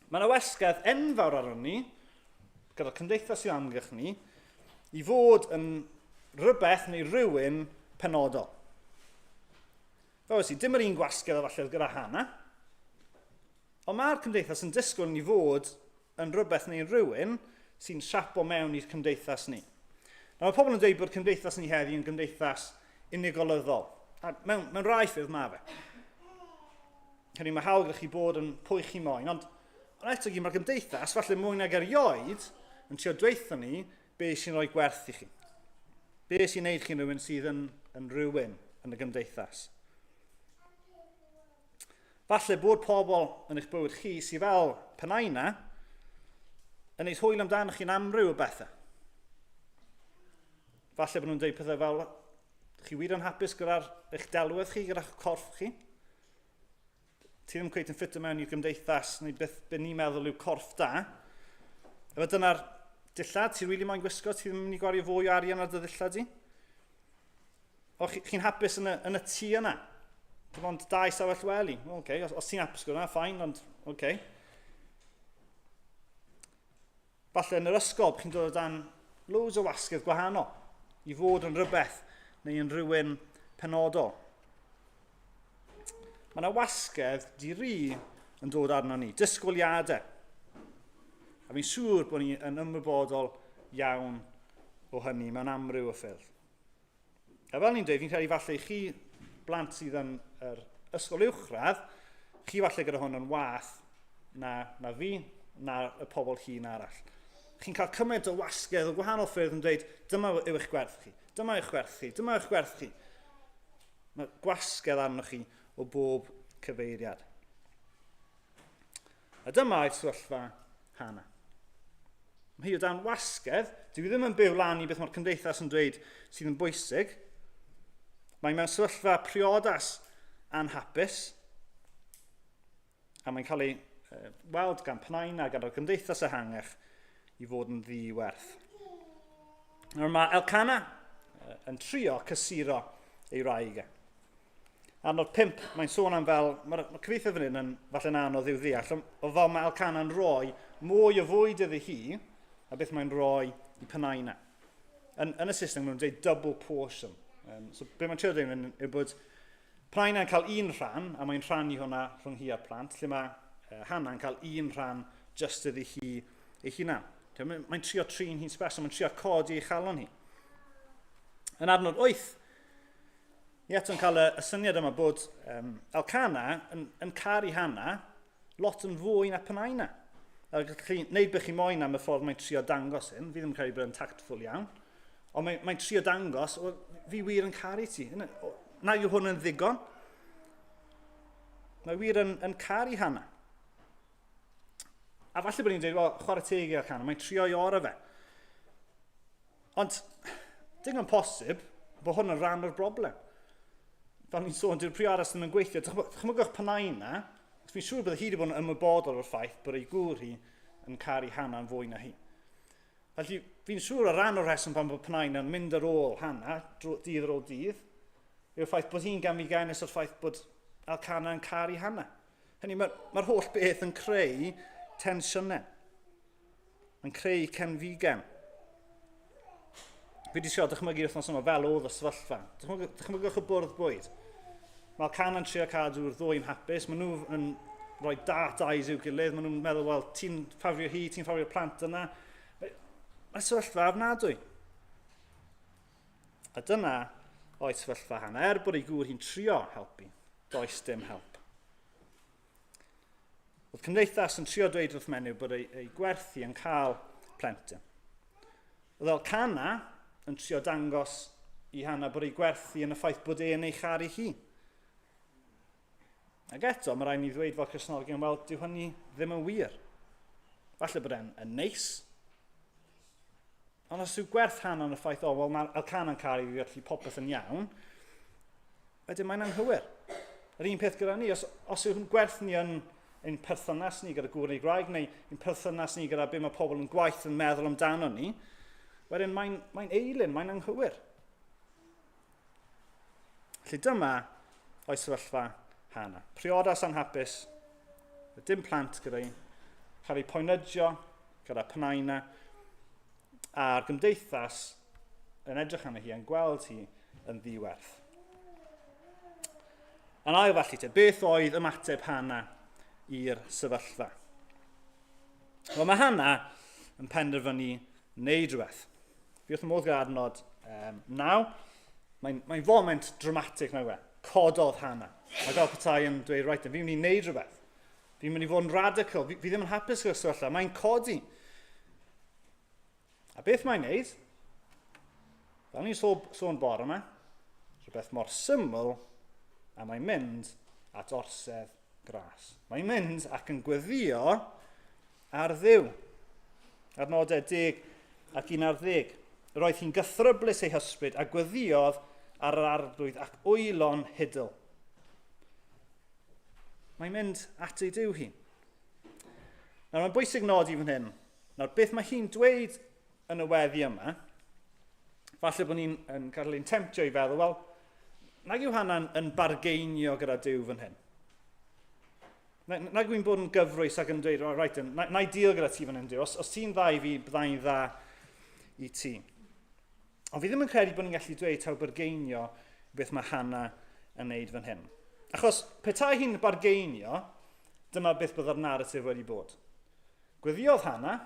Mae yna wesgedd enfawr arnon ni, gyda'r cymdeithas sy'n amgylch ni, i fod yn rhywbeth neu rhywun penodol. Fel oes i, dim yr un gwasgedd a falle oedd gyda Hannah, ond mae'r cymdeithas yn disgwyl ni fod yn rhywbeth neu'n rhywun sy'n siapo mewn i'r cymdeithas ni. Nawr, mae pobl yn dweud bod cymdeithas ni heddi yn gymdeithas unigolyddol. A mewn, mewn rai ffyrdd mae fe. Hynny, mae hawl gyda chi bod yn pwy chi moyn, ond, ond eto gyd mae'r gymdeithas, falle mwy nag erioed, yn trio dweithio ni be sy'n rhoi gwerth i chi. Be sy'n neud chi'n rhywun sydd yn, yn rhywun yn y gymdeithas. Falle bod pobl yn eich bywyd chi sydd fel Penaina yn eich hwyl amdano chi'n amryw o bethau. Falle bod nhw'n dweud pethau fel, chi wir yn hapus gyda'r eich delwedd chi, gyda'ch corff chi? Ti ddim cweit yn ffit mewn i'r gymdeithas neu beth be ni'n meddwl yw corff da. Efo dyna'r dillad ti'n rili really moyn gwisgo, ti ddim yn mynd i gwario fwy o arian ar dy ddillad di? O, chi'n chi hapus yn y, yn y tŷ yna? Dim ond dau stafell wely. Oce, okay, os, os ti'n hapus gyda hwnna, ffain, ond oce. Okay. Falle yn yr ysgol, chi'n dod o dan loads o wasgedd gwahanol i fod yn rhywbeth neu yn rhywun penodol. Mae yna wasgedd di-ri yn dod arno ni, disgwyliadau. A fi'n siŵr bod ni yn ymwybodol iawn o hynny mewn amryw o ffyrdd. A fel ni'n dweud, fi'n credu falle i chi blant sydd yn yr ysgol uwchradd, chi falle gyda hwn yn wath na, na fi, na y pobl hŷn arall. Chi'n cael cymaint o wasgedd o gwahanol ffyrdd yn dweud, dyma yw eich gwerth chi, dyma eich gwerth chi, dyma eich gwerth chi. Mae gwasgedd arnoch chi o bob cyfeiriad. A dyma oedd sefyllfa Hannah. Mae hi o dan wasgedd, dyw hi ddim yn byw lan i beth mae'r cymdeithas yn dweud sydd yn bwysig. Mae mewn sefyllfa priodas anhapus, a mae'n cael ei weld gan Pnaina gan yr gymdeithas ehangach i fod yn ddi-werth. Nawr mae Elcana yn trio cysuro ei wraig e. Adnod 5, mae'n sôn am fel, mae'r mae cyfieithiad fan hyn yn falle'n anodd i'w ddeall, ond o fel mae Elcana'n rhoi mwy o fwyd iddi hi, a beth mae'n rhoi i Penaina. Yn, yn y Saesneg, maen nhw'n dweud double portion. Um, so be mae'n trio dweud yn yw bod Penaina'n cael un rhan, a mae'n rhannu hwnna rhwng hi a'r plant, lle mae uh, Hannah'n cael un rhan just iddi hi ei hunan. Mae'n mae trio trin hi'n special, mae'n trio codi ei chalon hi. Yn adnod 8, Ni eto'n cael y, y syniad yma bod um, Elcana yn, yn caru Hannah lot yn fwy na Penaina. A gallwch chi wneud beth chi moyn am y ffordd mae'n trio dangos hyn, fi ddim yn credu bod yn tactful iawn, ond mae'n mae trio dangos, o, fi wir yn caru ti. Na yw hwn yn ddigon. Mae wir yn, yn caru Hannah. A falle bod ni'n dweud, wel, chwarae teg i Elcana, mae'n trio i orau fe. Ond, digon posib bod hwn yn rhan o'r broblem. Fel ni'n sôn, dyw'r priodas ddim yn gweithio. Dychmygwch pan yna, fi'n siŵr bod hi wedi bod yn ymwybodol o'r ffaith bod ei gŵr hi yn caru Hannah yn fwy na hi. Felly, fi'n siŵr o ran o'r rheswm pan bod Pnaina yn mynd ar ôl Hannah, dydd ar ôl dydd, yw'r ffaith bod hi'n gamfigennus o'r ffaith bod Elkanah yn caru Hannah. Hynny, mae'r mae holl beth yn creu tensiynau. Mae'n creu cenfigen. Fi wedi siarad dychmygu'r wythnos yma fel oedd y sefyllfa. Dychmygwch y bwrdd bwyd. Mae Cana'n trio cadw'r ddwy'n hapus. Maen nhw yn rhoi dart eyes i'w gilydd. Maen nhw'n meddwl, wel, ti'n ffafrio hi, ti'n ffafrio'r plant yna. Mae sefyllfa ofnadwy. A dyna oedd sefyllfa Hannah. Er bod ei gŵr hi'n trio helpu, does dim help. Oedd cymdeithas yn trio dweud wrth menyw bod ei, ei gwerthu yn cael plentyn. Oedd Elcana yn trio dangos i Hannah bod ei gwerthu yn y ffaith bod e'n ei charu hi. Ac eto, mae rhaid ni ddweud fel Cristnogion, wel, dyw hynny ddim yn wir. Falle bod e'n yn neis. Ond os yw gwerth Hannah yn y ffaith, o, wel, mae Elcana'n caru fi, felly popeth yn iawn, wedyn mae'n anghywir. Yr un peth gyda ni, os, os yw'n gwerth ni yn ein perthynas ni gyda gŵr neu gwraig, neu ein perthynas ni gyda be mae pobl yn gwaith yn meddwl amdano ni, wedyn mae'n mae eilun, mae'n anghywir. Felly dyma o'i sefyllfa Hannah. Priodas anhapus, dim plant gyda hi, cael ei poenydio gyda Pnaina, a'r gymdeithas yn edrych arno hi a'n gweld hi yn ddiwerth. Yn ail felly te, beth oedd ymateb Hannah i'r sefyllfa? Wel, mae Hannah yn penderfynu wneud rhywbeth. Fi wrth y modd gyda adnod 9. Mae'n mae foment dramatic na we. Cododd Hannah. Mae fel petai yn dweud, right, fi'n mynd i wneud rhywbeth. Fi'n mynd i fod yn radical. Fi, fi ddim yn hapus gyda'r sefyllfa. Mae'n codi. A beth mae'n wneud? Fel ni'n sôn, sôn bore yma, rhywbeth mor syml, a mae'n mynd at orsedd gras. Mae'n mynd ac yn gweddio ar Dduw. Adnodau 10 ac 11. Roedd hi'n gythryblus ei hysbryd a gweddiodd ar yr arglwydd ac wylo'n hidl. Mae'n mynd at ei Duw hi. Nawr, mae'n bwysig nodi fan hyn. Nawr, beth mae hi'n dweud yn y weddi yma, falle bod ni'n yn cael ein temtio i feddwl, wel, nag yw Hannah'n yn bargeinio gyda Duw fan hyn. Nag yw'n bod yn gyfrwys ac yn dweud, oh, right, na, na i deal gyda ti fan hyn, Duw. Os, os ti'n dda i fi, byddai'n dda i ti. Ond fi ddim yn credu bod ni'n gallu dweud taw bargeinio beth mae Hannah yn neud fan hyn. Achos petai hi'n bargeinio, dyma beth byddai'r narratif wedi bod. Gweddiodd Hannah,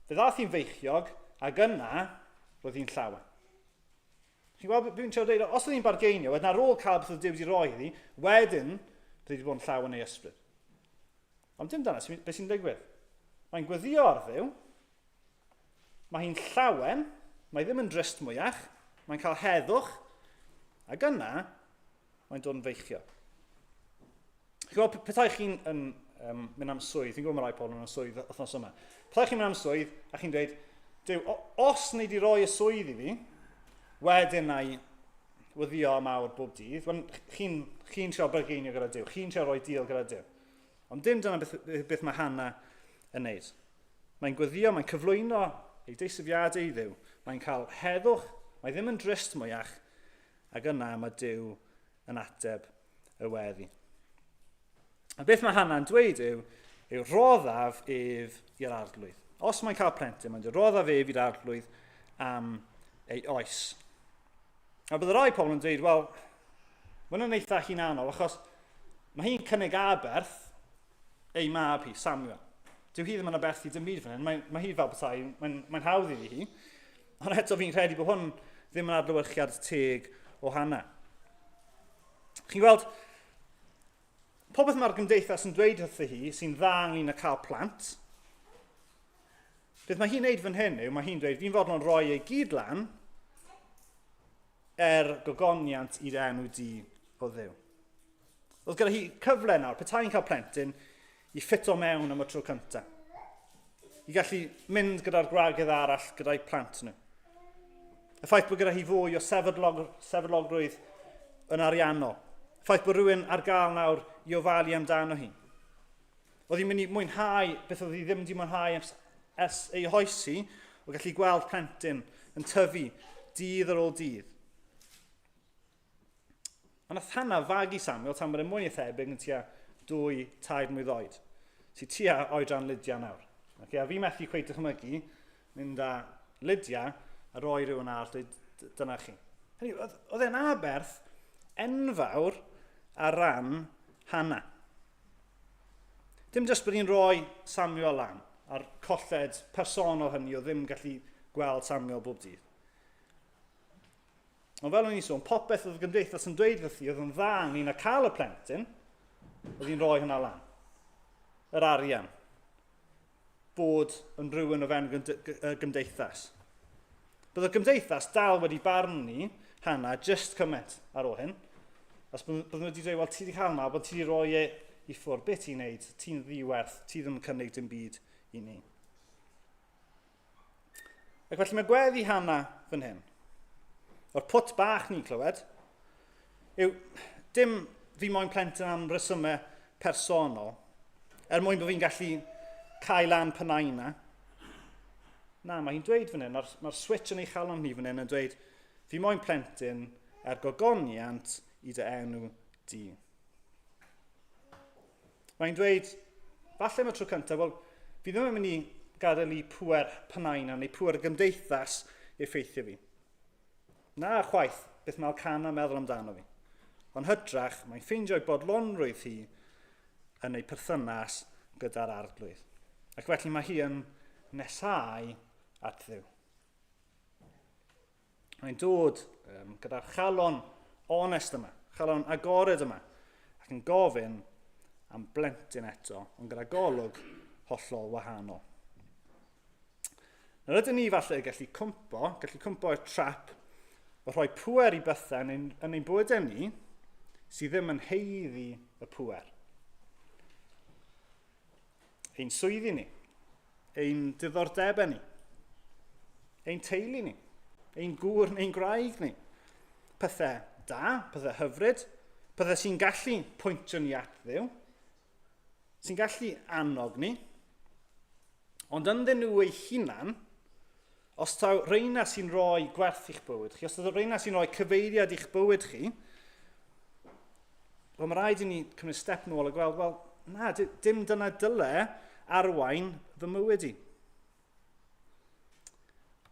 fe ddaeth hi'n feichiog, ac yna roedd hi'n llawen. Chi'n gweld beth fi'n trio dweud? Os oedd hi'n bargeinio, wedyn ar ôl cael beth oedd Duw wedi rhoi iddi, wedyn bydd wedi bod yn llawen ei ysbryd. Ond dim dyna beth sy'n digwydd. Mae'n gweddio ar Dduw, mae hi'n llawen, mae ddim yn drist mwyach, mae'n cael heddwch, ac yna mae'n dod yn feichiog. Chi'n gwybod, petai chi'n yn, um, mynd am swydd, fi'n gwybod mae rai pobl yn mynd am swydd wythnos yma. Petai chi'n mynd am swydd a chi'n dweud, Duw, os wnei di roi y swydd i fi, wedyn na i wyddio am awr bob dydd, wel, chi'n chi trio bargeinio gyda Duw, chi'n trio rhoi deal gyda Duw. Ond dim dyna beth, beth mae Hannah yn neud. Mae'n gweddio, mae'n cyflwyno ei deisyfiadau i Dduw. Mae'n cael heddwch, mae ddim yn drist mwyach, ac yna mae Duw yn ateb y weddi. A beth mae Hannah'n dweud yw, yw roddaf ef i'r arglwydd. Os mae'n cael plentyn, mae'n dweud roddaf ef i'r arglwydd am ei oes. A bydd rai pobl yn dweud, wel, mae hwnna'n eitha hunanol, achos mae hi'n cynnig aberth ei mab hi, Samuel. Dyw hi ddim yn aberthu dim byd fan hyn, mae, mae hi fel petai, mae'n mae hawdd iddi hi. Ond eto fi'n credu bod hwn ddim yn adlewyrchiad teg o Hannah. Chi'n gweld, popeth mae'r gymdeithas yn dweud wrtho hi sy'n dda ynglyn â cael plant, beth mae hi'n neud fan hyn yw, mae hi'n dweud, fi'n fodlon rhoi ei gyd lan er gogoniant i'r enw di o Dduw. Oedd gyda hi cyfle nawr, petai hi'n cael plentyn, i ffito mewn am y tro cyntaf. I gallu mynd gyda'r gwragedd arall gyda'i plant nhw. Y ffaith bod gyda hi fwy o sefydlog, sefydlogrwydd yn ariannol. Y ffaith bod rhywun ar gael nawr i ofalu amdano hi. Oedd hi'n mynd i mwynhau beth oedd hi ddim wedi mwynhau ers, ers ei hoes hi, o gallu gweld plentyn yn tyfu dydd ar ôl dydd. Ond nath Hannah fagu Samuel tan bod e'n mwy na thebyg yn tua dwy, tair mlwydd oed. Sy tua oedran Lydia nawr. Okay, a fi methu cweit dychmygu mynd â Lydia a roi rhywun arall dweud dyna chi. Hynny, oedd e'n aberth enfawr ar ran Hannah. Dim jyst bod hi'n rhoi Samuel lan a'r colled personol hynny o ddim gallu gweld Samuel bob dydd. Ond fel o'n i'n sôn, popeth oedd y gymdeithas yn dweud wrthi oedd yn dda ynglyn â cael y plentyn, oedd hi'n rhoi hwnna lan. Yr arian. Bod yn rhywun o fewn y gymdeithas. Bydd y gymdeithas dal wedi barnu Hannah just cymaint ar ôl hyn. Os bydd nhw wedi dweud, wel, ti wedi cael mab, ond ti wedi rhoi e i ffwrdd, beth ti'n neud? Ti'n ddiwerth, ti ddim yn cynnig dim byd i ni. Ac felly mae gweddi Hannah fan hyn, o'r pwt bach ni'n clywed, yw dim fi moyn plentyn am resymau personol, er mwyn bod fi'n gallu cael lan Panaina. Na, mae hi'n dweud fan hyn, mae'r mae switch yn ei chalon hi fan hyn yn dweud, fi moyn plentyn er gogoniant i dy enw di. Mae'n dweud, falle am y tro cyntaf, wel, fi ddim yn mynd i gadael i pŵer Panaina neu pŵer y gymdeithas effeithio fi. Na, chwaith, beth mae Elcana meddwl amdano fi. Ond hytrach, mae'n ffeindio'i bodlonrwydd hi yn ei perthynas gyda'r arglwydd. Ac felly mae hi yn nesau at Dduw. Mae'n dod gyda'r chalon onest yma, chalon agored yma, ac yn gofyn am blentyn eto, ond gyda golwg hollol wahanol. Nawr ydyn ni falle gallu cwmpo, gallu cwmpo i'r trap o rhoi pŵer i bethau yn ein, yn ein bywydau ni sydd ddim yn heiddi y pŵer. Ein swyddi ni, ein diddordebau ni, ein teulu ni, ein gŵr neu'n gwraig ni. Pethau da, pethau hyfryd, pethau sy'n gallu pwyntio ni at Dduw, sy'n gallu annog ni, ond ynddyn nhw eu hunan, os taw reina sy'n rhoi gwerth i'ch bywyd chi, os taw reina sy'n rhoi cyfeiriad i'ch bywyd chi, wel mae rhaid i ni cymryd step nôl a gweld, wel, na, dim dyna dyle arwain fy mywyd i.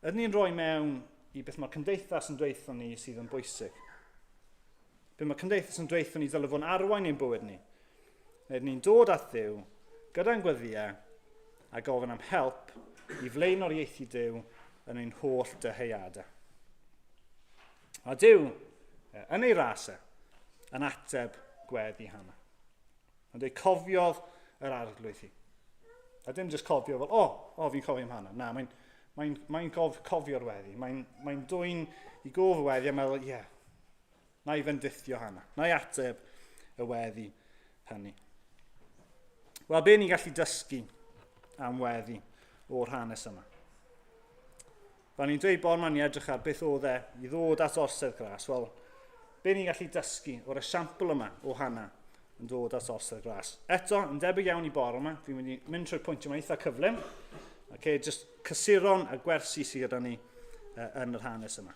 Ydyn ni'n rhoi mewn i beth mae'r cymdeithas yn dweithio ni sydd yn bwysig? Be mae cymdeithas yn dweithio ni dyle fod yn arwain ein bywyd ni? Neu ydyn ni'n dod at Dduw gyda'n gweddïau a gofyn am help i flaenoriaethu Duw yn ein holl dyheuadau? A Duw, yn ei ras e, yn ateb gweddi Hannah. Ond ei cofiodd yr arglwydd hi. A dim jyst cofio fel, o, oh, o, oh, fi'n cofio am Hannah. Na, mae'n mae mae gof, cofio'r weddi. Mae'n mae dwyn i gof y weddi a meddwl, ie, yeah, na i fendithio Hannah. Na i ateb y weddi hynny. Wel, be ni'n gallu dysgu am weddi o'r hanes yma? Fel ni'n dweud bod ma'n i edrych ar beth oedd e i ddod at orsedd gras, wel, be ni'n gallu dysgu o'r esiampl yma o Hannah yn dod at orsedd gras? Eto, yn debyg iawn i bore yma, fi'n mynd i mynd trwy'r pwyntiau yma eitha cyflym. Okay, just cysuron a gwersi sydd gyda ni yn yr hanes yma.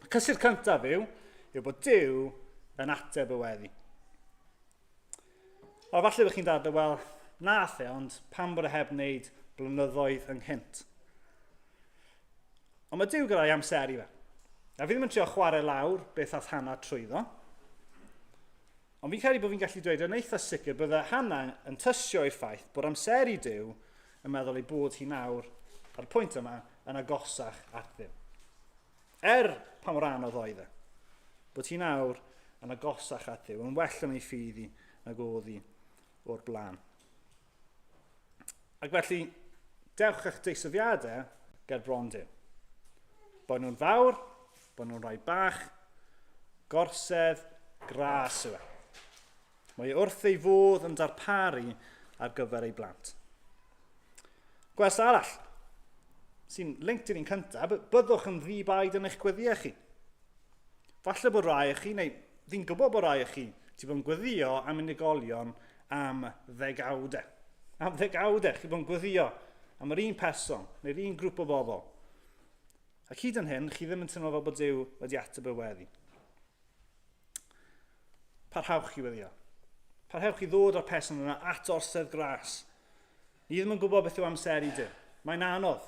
Y cysur cyntaf yw, yw bod Duw yn ateb y weddi. O, falle bych chi'n dadlau, wel, nath e, ond pam bod e heb wneud blynyddoedd ynghynt? Ond mae Duw gyda'i amser i fe. A fi ddim yn trio chwarae lawr beth ath Hannah trwyddo. Ond fi'n credu bod fi'n gallu dweud yn eitha sicr bydde Hannah yn tystio i'r ffaith bod amser i Duw yn meddwl ei bod hi nawr, ar y pwynt yma, yn agosach at Dduw. Er pa mor anodd oedd e, bod hi nawr yn agosach at Dduw, yn well yn ei ffydd hi nag oedd hi o'r blaen. Ac felly, dewch eich deisyfiadau ger bron Duw. Bod nhw'n fawr, bod nhw'n rhai bach, gorsedd, gras yw e. Mae e wrth ei fodd yn darparu ar gyfer ei blant. Gwers arall, sy'n linked i'r un cyntaf, byddwch yn ddi-baid yn eich gweddiau chi. Falle bod rai o chi, neu fi'n gwybod bod rai o chi, ti bod yn gweddio am unigolion am ddegawdau. Am ddegawdau, chi bod yn gweddio am yr un person, neu'r un grŵp o bobl. Ac hyd yn hyn, chi ddim yn teimlo fel bod Duw wedi ateb y weddi. Parhewch i weddio. Parhewch i ddod â'r person yna at orsedd gras. Ni ddim yn gwybod beth yw amser i Duw. Mae'n anodd.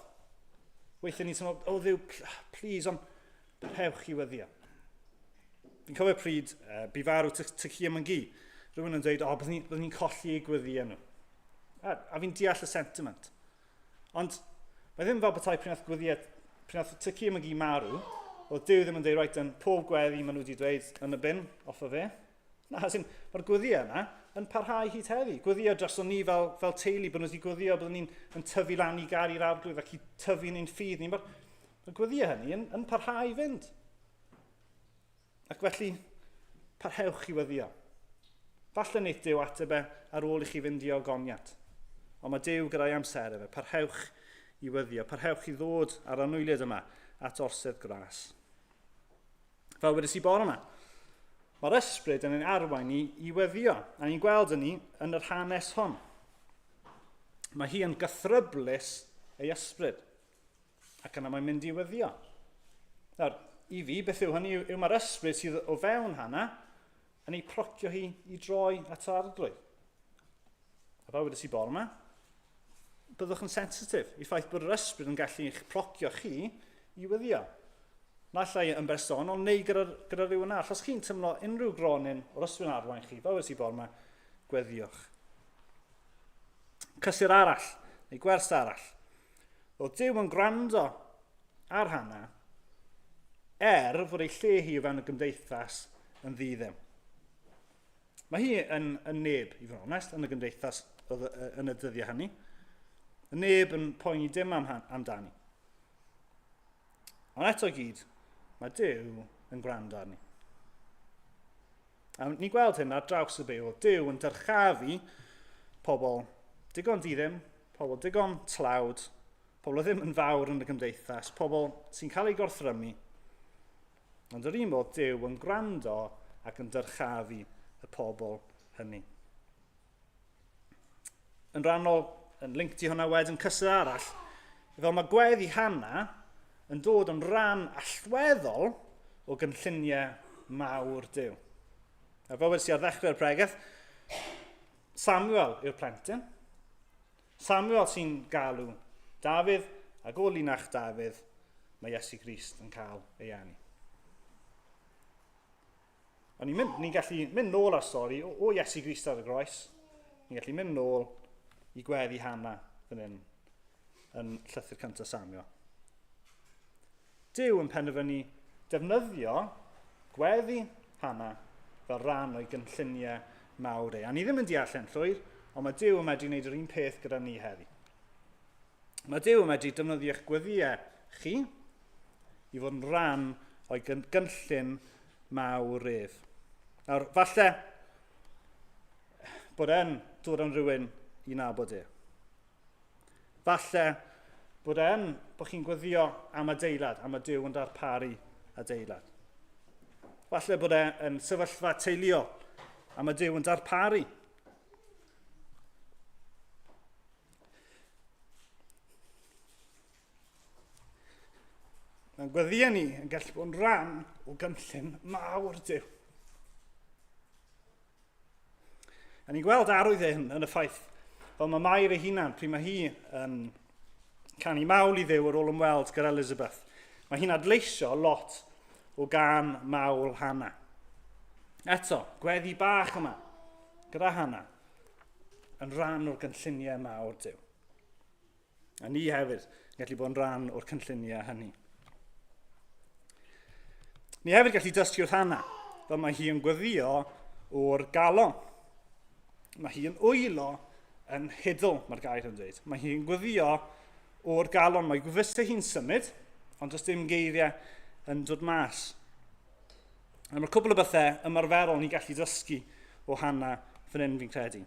Weithiau ni'n teimlo, o Dduw, please, ond parhewch i weddio. Fi'n cofio pryd bu farw Tycia Myngi. Rhywun yn dweud, o, byddwn ni'n ni colli eu gweddiau nhw. A, a fi'n deall y sentiment. Ond mae ddim fel petai pryd nath gweddiau, pryd nath Tycia Myngi marw, oedd Duw ddim yn dweud, right, yn pob gweddi maen nhw wedi dweud yn y bin, off o fe. Na, as in, mae'r gweddiau yna yn parhau hyd heddi. Gweddiau droson ni fel, fel teulu, bod nhw wedi gweddio, byddwn ni'n yn tyfu lan i garu'r arglwydd ac i tyfu yn ein ffydd ni. Mae'r mae gweddiau hynny yn, yn parhau i fynd. Ac felly, parhewch i weddio. Falle wneith Duw ateb e ar ôl i chi fynd i ogoniant. Ond mae Duw gyda'i amser efe. Parhewch i weddio. Parhewch i ddod ar anwyliad yma at orsedd gras. Fel wedes i bore yma, mae'r ysbryd yn ein arwain ni i weddio, a ni'n gweld hynny yn yr hanes hon. Mae hi yn gythryblus ei ysbryd, ac yna mae'n mynd i weddio. Nawr, i fi, beth yw hynny yw, yw mae'r ysbryd sydd o fewn Hana yn ei procio hi i droi at yr arglwydd. A fel wedes i bore yma, byddwch yn sensitif i ffaith bod yr ysbryd yn gallu eich procio chi i weddio. Naill ai yn bersonol neu gyda, gyda rhywun arall. Os chi'n teimlo unrhyw gronyn o'r ysbryd yn arwain chi, fel wedes i bore yma, gweddiwch. Cysur arall, neu gwers arall. Oedd Duw yn gwrando ar Hannah, er fod ei lle hi o fewn y gymdeithas yn ddi-ddim. Mae hi yn, yn neb, i fod yn onest, yn y gymdeithas oedd yn y dyddiau hynny. Y neb yn poeni dim am, amdani. Ond eto gyd, mae Duw yn gwrando arni. A ni'n gweld hyn ar draws y Beibl. Duw yn dyrchafu pobl digon di-ddim, pobl digon tlawd, pobl ddim yn fawr yn y gymdeithas, pobl sy'n cael eu gorthrymu. Ond yr un modd, Duw yn gwrando ac yn dyrchafu y pobl hynny. Yn rhannol, yn linked i hwnna wedyn, cysur arall, fel mae gweddi Hannah yn dod yn rhan allweddol o gynlluniau mawr Duw. A fel wedi ar ddechrau'r pregeth, Samuel yw'r plentyn. Samuel sy'n galw Dafydd, ac o linach Dafydd mae Iesu Grist yn cael ei eni. Ond ni'n mynd, ni gallu mynd nôl ar stori o, o Iesu Grist ar y groes. Ni'n gallu mynd nôl i gweddi Hannah fan hyn yn llythyr cyntaf Samuel. Duw yn penderfynu defnyddio gweddi Hannah fel rhan o'i gynlluniau mawr e. A ni ddim yn deall e'n llwyr, ond mae Duw yn medru gwneud yr un peth gyda ni heddi. Mae Duw yn medru defnyddio eich gweddïau chi i fod yn rhan o'i gynllun mawr ef. Nawr, falle bod e'n dod yn rhywun i nabod e. Falle bod e'n bod chi'n gweddio am adeilad, am y Duw yn darparu adeilad. Falle bod e'n sefyllfa teuluol, am y Duw yn darparu. Mae'n gweddiau ni yn gallu bod yn rhan o gynllun mawr Duw. A ni'n gweld arwydd hyn yn y ffaith fel mae Mair ei hunan, pryd mae hi yn canu mawl i Dduw ar ôl ymweld gyda Elizabeth. Mae hi'n adleisio lot o gan mawl Hannah. Eto, gweddi bach yma gyda Hannah yn rhan o'r gynlluniau mawr Duw. A ni hefyd yn gallu bod yn rhan o'r cynlluniau hynny. Ni hefyd gallu dysgu wrth Hannah, fel mae hi yn gweddio o'r galon. Mae hi yn wylo yn hidl, mae'r gair yn dweud. Mae hi'n gweddio o'r galon. Mae gwefusau hi'n symud, ond does dim geiriau yn dod mas. A mae'r cwbl o bethau ymarferol ni'n gallu dysgu o Hannah fan hyn fi'n credu.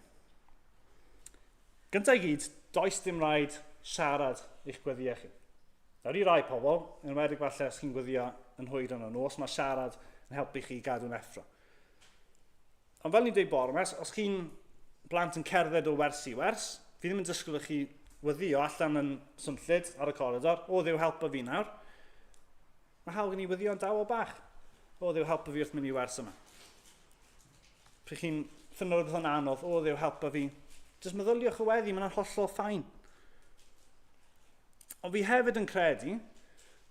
Gyntaf i gyd, does dim rhaid siarad eich gweddiau chi. Nawr i rai pobl, yn enwedig falle os chi'n gweddio yn hwyr yn y nos, mae siarad yn helpu chi gadw'n effro. Ond fel ni'n dweud bore yma, os chi'n blant yn cerdded o wers i wers, fi ddim yn disgwyl i chi wyddio allan yn swnllyd ar y coridor, o ddiw helpa fi nawr. Mae hawl gen i wyddio yn dawel bach. O ddiw helpa fi wrth mynd i wers yma. Pryd chi'n ffyno rhywbeth yn anodd, o ddiw helpa fi. Jyst meddyliwch y weddi, mae'n hollol ffain. Ond fi hefyd yn credu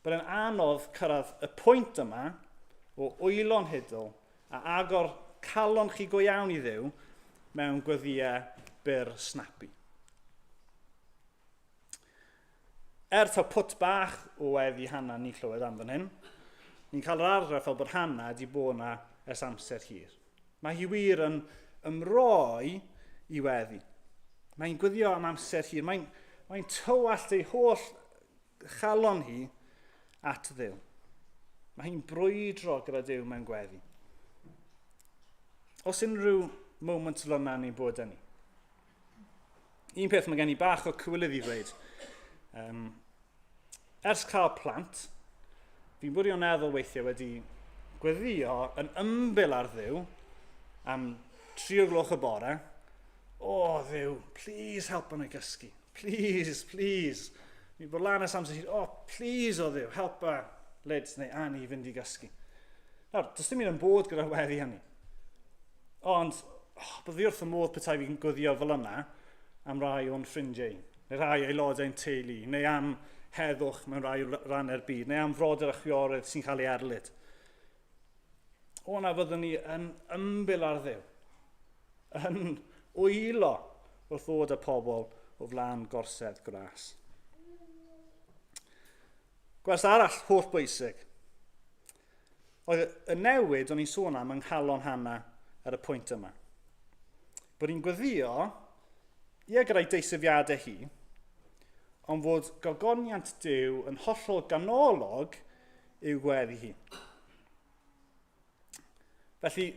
bod e'n anodd cyrraedd y pwynt yma o wylo'n hidl a agor calon chi go iawn i Dduw mewn gweddïau byr snappy. Er taw pwt bach o weddi Hannah ni'n clywed am fan hyn, ni'n cael yr argraff fel bod Hannah wedi bod yna ers amser hir. Mae hi wir yn ymroi i weddi. Mae'n gwyddio am amser hir. Mae'n mae tywallt ei holl chalon hi at Dduw. Mae hi'n brwydro gyda Duw mewn gweddi. Os unrhyw moment fel yna ni'n bod yn ni. Un peth mae gen i bach o cywilydd i ddweud. Um, ers cael plant, fi'n wirioneddol weithiau wedi gweddio yn ymbil ar Dduw am 3 o gloch y bore. O, oh, Dduw, please helpa nhw i gysgu. Please, please. Ni'n bod lan ers amser hir. Oh, please, o Dduw, helpa Lids neu Annie i fynd i gysgu. Nawr, does dim un yn bod gyda'r weddi hynny. Ond, oh, bydd fi wrth y modd petai fi'n gwyddio fel yna am rai o'n ffrindiau, neu rai aelodau'n teulu, neu am heddwch mewn rai rannau'r byd, neu am frodyr a chwiorydd sy'n cael ei erlid. O na fyddwn ni yn ymbil ar Dduw, yn wylo wrth ddod â pobl o flaen gorsedd gras. Gwers arall holl bwysig. Oedd y newid o'n i'n sôn am yng nghalon Hana ar y pwynt yma. Bod hi'n gweddio, ie gyda'i deisyfiadau hi, ond fod gogoniant Duw yn hollol ganolog i'w gweddi hi. Felly,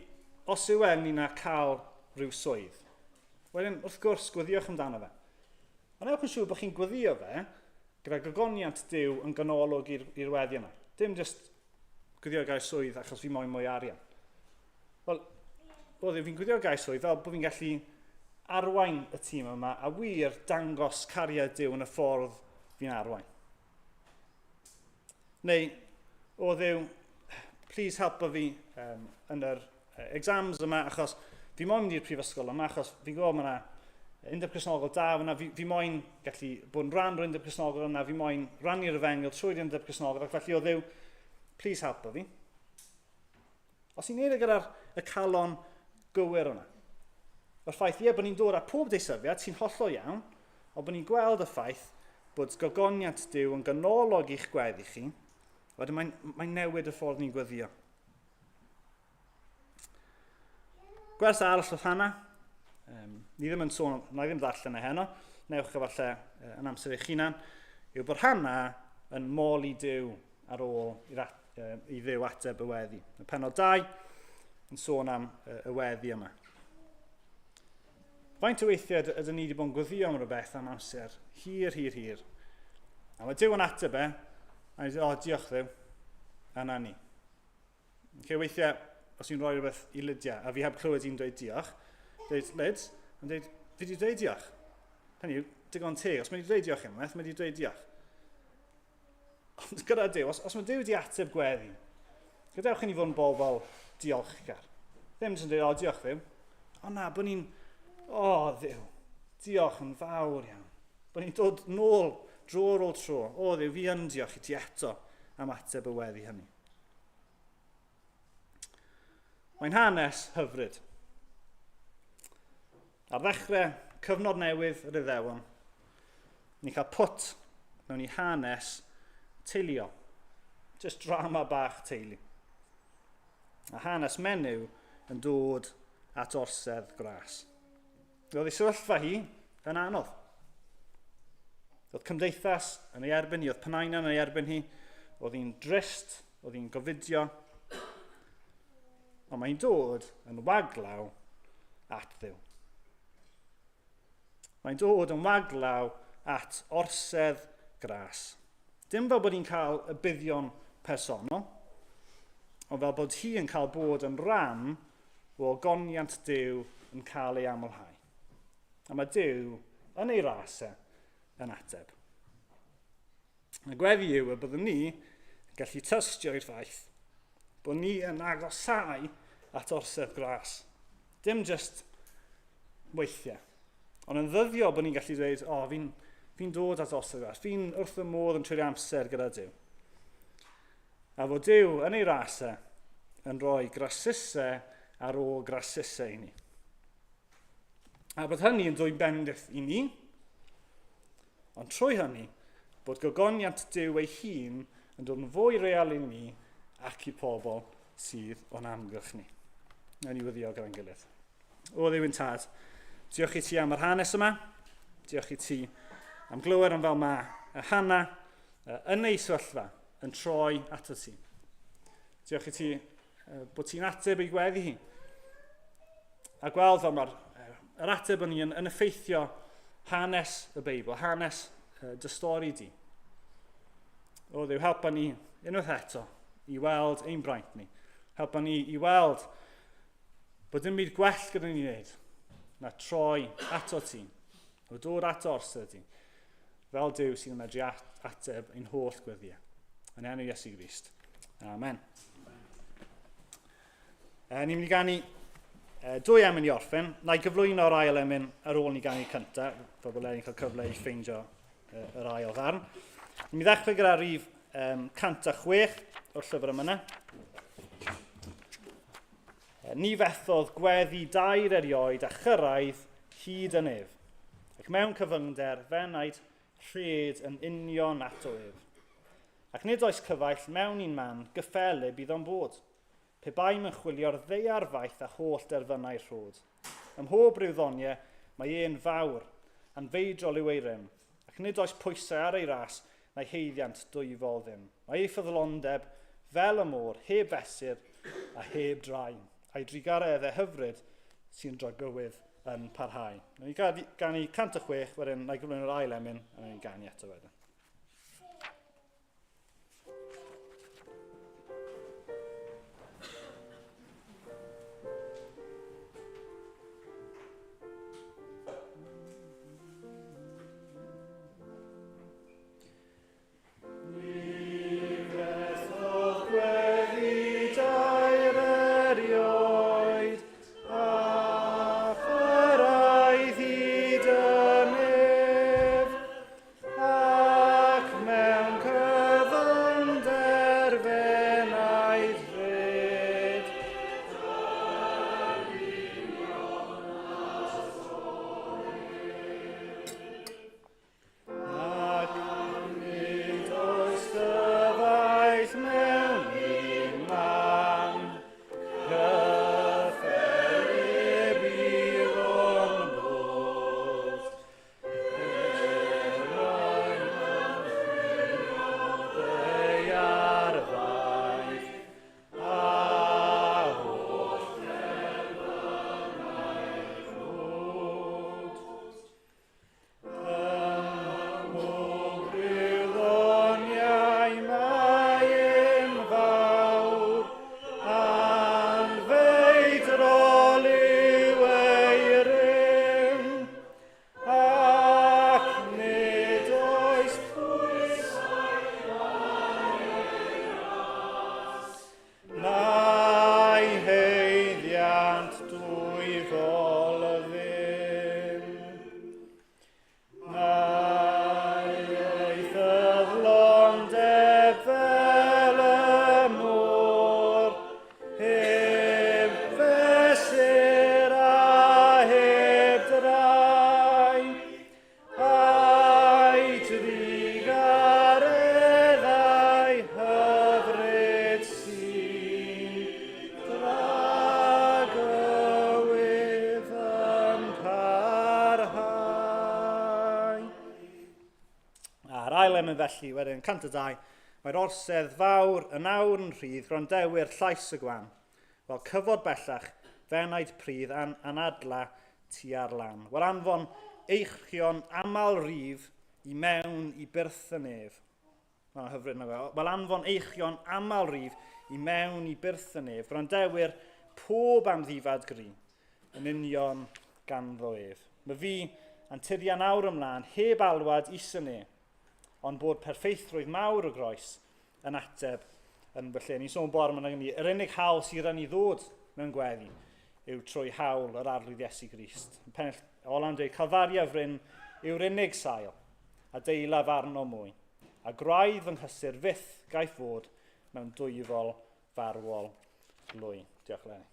os yw e ynglyn â cael rhyw swydd, wedyn, wrth gwrs, gweddiwch amdano fe. Ond ewch yn siŵr bod chi'n gweddio fe gyda gogoniant Duw yn ganolog i'r weddi yna. Dim just gweddio gael swydd achos fi moyn mwy arian. Wel, oedd fi'n gweddio gael swydd fel bod fi'n gallu arwain y tîm yma a wir dangos cariad Duw yn y ffordd fi'n arwain. Neu, o Dduw, please helpa fi yn yr exams yma, achos fi moyn mynd i'r prifysgol yma, achos fi'n gwybod mae yna undeb Cristnogol da fyna, fi moyn gallu bod yn rhan o'r undeb Cristnogol yna, fi moyn rannu'r efengyl trwy'r undeb Cristnogol, ac felly o Dduw, please helpa fi. Os i'n neud e gyda'r y calon gywir yna. Mae'r ffaith, ie, bod ni'n dod â pob deisyfiad sy'n hollol iawn, ond bod ni'n gweld y ffaith bod gogoniant Duw yn ganolog i'ch gweddi chi, wedyn mae'n mae newid y ffordd ni'n gweddio. Gwers arall wrth Hana, ni ddim yn sôn, na i ddim ddarllen e heno, newch efallai yn amser eich hunan, yw bod Hana yn moli Duw ar ôl i'r i Dduw ateb y weddi. Y penod 2 yn sôn am y weddi yma. Faint o weithiau ydyn ni wedi bod yn gweddio am rhywbeth am amser hir, hir, hir. A mae Duw yn ateb e, a ni'n dweud, o, diolch Dduw, a na ni. Okay, weithiau, os i'n rhoi rhywbeth i Lydia, a fi heb clywed i'n dweud diolch, dweud, Lyd, yn dweud, fi wedi dweud diolch. Hynny yw, digon teg, os mae wedi dweud diolch unwaith, mae wedi dweud diolch. Ond gyda Duw, os mae Duw wedi ateb gweddi, gadewch i ni fod yn bobl diolchgar. Ddim jyst yn dweud, o, diolch Dduw. O na, bod ni'n, o, Dduw, diolch yn fawr iawn. Bod ni'n dod nôl dro ar ôl tro. O, Dduw, fi yn diolch i ti eto am ateb y weddi hynny. Mae'n hanes hyfryd. Ar ddechrau cyfnod newydd yr Iddewon, ni'n cael pwt mewn i hanes teuluol. Just drama bach teulu. A hanes menyw yn dod at orsedd gras. Roedd ei sefyllfa hi yn anodd. Roedd cymdeithas yn ei erbyn hi, oedd Panaina yn ei erbyn hi, oedd hi'n drist, oedd hi'n gofidio. Ond mae'n dod yn waglaw at Dduw. Mae'n dod yn waglaw at orsedd gras. Dim fel bod hi'n cael y buddion personol, ond fel bod hi yn cael bod yn rhan o ogoniant Duw yn cael ei amlhau. A mae Duw yn ei ras e yn ateb. Y gweddi yw y byddwn ni yn gallu tystio i'r ffaith bod ni yn agosau at orsedd gras. Dim just weithiau. Ond yn ddyddiol bod ni'n gallu dweud, o, oh, fi'n fi dod at orsedd gras. Fi'n wrth y modd yn treulio amser gyda Duw. A fod Duw yn ei rasau yn rhoi grasusau ar ôl grasusau i ni. A bod hynny yn dwy bendith i ni, Ond trwy hynny, bod gogoniant Duw ei hun yn dod yn fwy real i ni ac i pobl sydd o'n amgylch ni. Nawn ni wyddio gyda'n gilydd. O Dduw yn Tad, diolch i ti am yr hanes yma. Diolch i ti am glywed am fel mae y Hana yn ei sefyllfa yn troi ato ti. Diolch i ti bod ti'n ateb ei gweddi hi. A gweld fel mae'r yr ateb yn, yn, yn effeithio hanes y Beibl, hanes dy stori di. O Dduw, helpa ni unwaith eto i weld ein braint ni. Helpa ni i weld bod dim byd gwell gyda ni wneud na troi ato ti, o dod ato orsedd ti, fel Duw sydd yn medru ateb ein holl gweddiau. Yn enw Iesu Grist. Amen. Ni'n mynd i ganu dwy emyn i orffen. Na i gyflwyno'r ail emyn ar ôl ni ganu cyntaf, fel bod Lenny'n cael cyfle i ffeindio yr ail ddarn. Ni'n mynd i ddechrau gyda rif 106 o'r llyfr yma. Ni fethodd gweddi dair erioed a chyrraedd hyd y nef. Ac mewn cyfyngder, fenaid rhed yn union ato ef. Ac nid oes cyfaill mewn un man gyffelyb iddo'n bod, pe baem yn chwilio'r ddaear faith a holl derfynau rhod. Ym mhob rhyw ddoniau mae e'n fawr, anfeidrol yw ei rym, ac nid oes pwysau ar ei ras na'i haeddiant dwyfol ddim. Mae ei ffyddlondeb fel y môr, heb fesur a heb draen, a'i drugareddau hyfryd sy'n dragywydd yn parhau. Nawn ni ganu 106, wedyn na i gyflwyno'r ail emyn, a nawn ni ganu eto wedyn. Ac mewn cyfyngder fe wnaeth rhed. Ac nid oes gyfaill mewn un man, cyffelyb iddo'n bod. Ac nid oes pwysau ar ei ras, na'i haeddiant dwyfol ddim. Mae ei ffyddlondeb fel y môr, Heb fesur a heb drai, a'i trugareddau hyfryd sy'n dragywydd yn parhau. A'r ail emyn felly, wedyn 102, mae'r orsedd fawr yn awr yn rhydd, gwrandewyr llais y gwan. Wel, cyfod bellach, fenaid pridd an anadla tua'r lan. Wel, anfon eichion aml rif i mewn i byrth y nef. Mae'n hyfryd na fe. Wel, anfon eichion aml rif i mewn i byrth y nef. Gwrandewyr pob amddifad gri. yn union ganddo ef. Mae fi a'n tirian awr ymlaen heb alwad is y ne, ond bod perffeithrwydd mawr y groes yn ateb yn fy lle. Ni'n sôn bore yma ni, yr unig hawl sydd yn i ddod mewn gweddi yw trwy hawl yr Arglwydd Iesu Grist. Pennill ola'n dweud, Calfaria fryn yw'r unig sail, a deilaf arno mwy, a gwraidd fy nghysur fyth gaiff fod mewn dwyfol farwol lwy. Diolch, Lenny.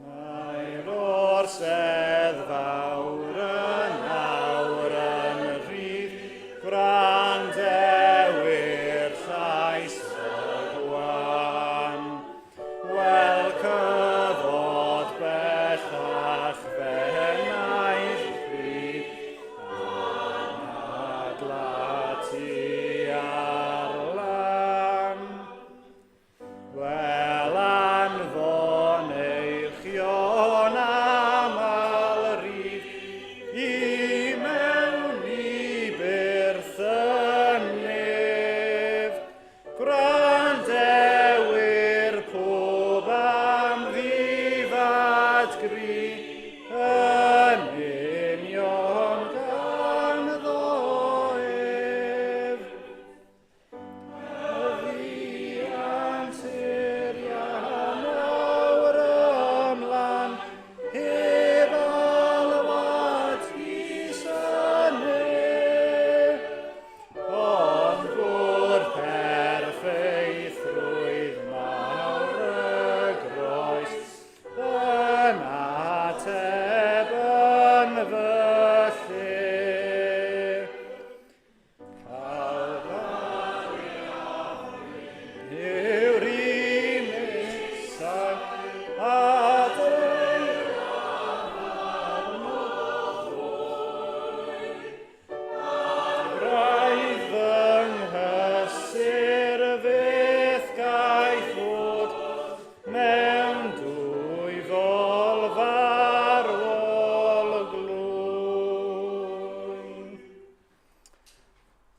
Mae'r orsedd fawr yn awr yn rhydd, gwrandewyr llais y gwan. Wel cyfod bellach,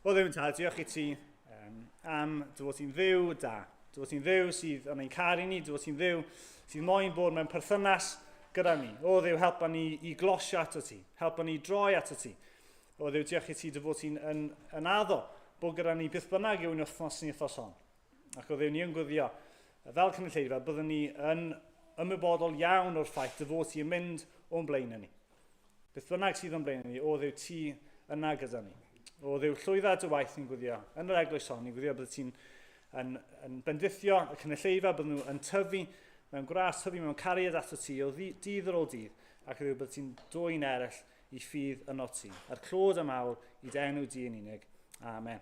O Dduw yn tad, diolch i ti am dy fod ti'n Dduw da. Dy fod ti'n Dduw sydd yn ein caru ni, dy fod ti'n Dduw sydd moyn bod mewn perthynas gyda ni. O Dduw, helpa ni i glosio ato ti. Helpa ni droi ato ti. O Dduw, diolch i ti dy fod ti'n yn, yn addo bod gyda ni beth bynnag yw'n wythnos ni wythnos hon. Ac o Dduw, ni yn gwyddio, fel cynulleidfa, byddwn ni yn ymwybodol iawn o'r ffaith dy fod ti yn mynd o'n blaenau ni. Beth bynnag sydd o'n blaenau ni, o Dduw, ti yna gyda ni. O Dduw, llwydda dy waith ni'n gwyddio yn yr eglwys hon, ni'n gwyddio bydd ti'n yn, yn bendithio y cynulleidfa, bydd nhw yn tyfu mewn gras, tyfu mewn cariad ato ti o ddydd ar ôl dydd, ac o Dduw, bydd ti'n dwyn eraill i ffydd yno ti. A'r clod am awr i dy enw di yn unig. Amen.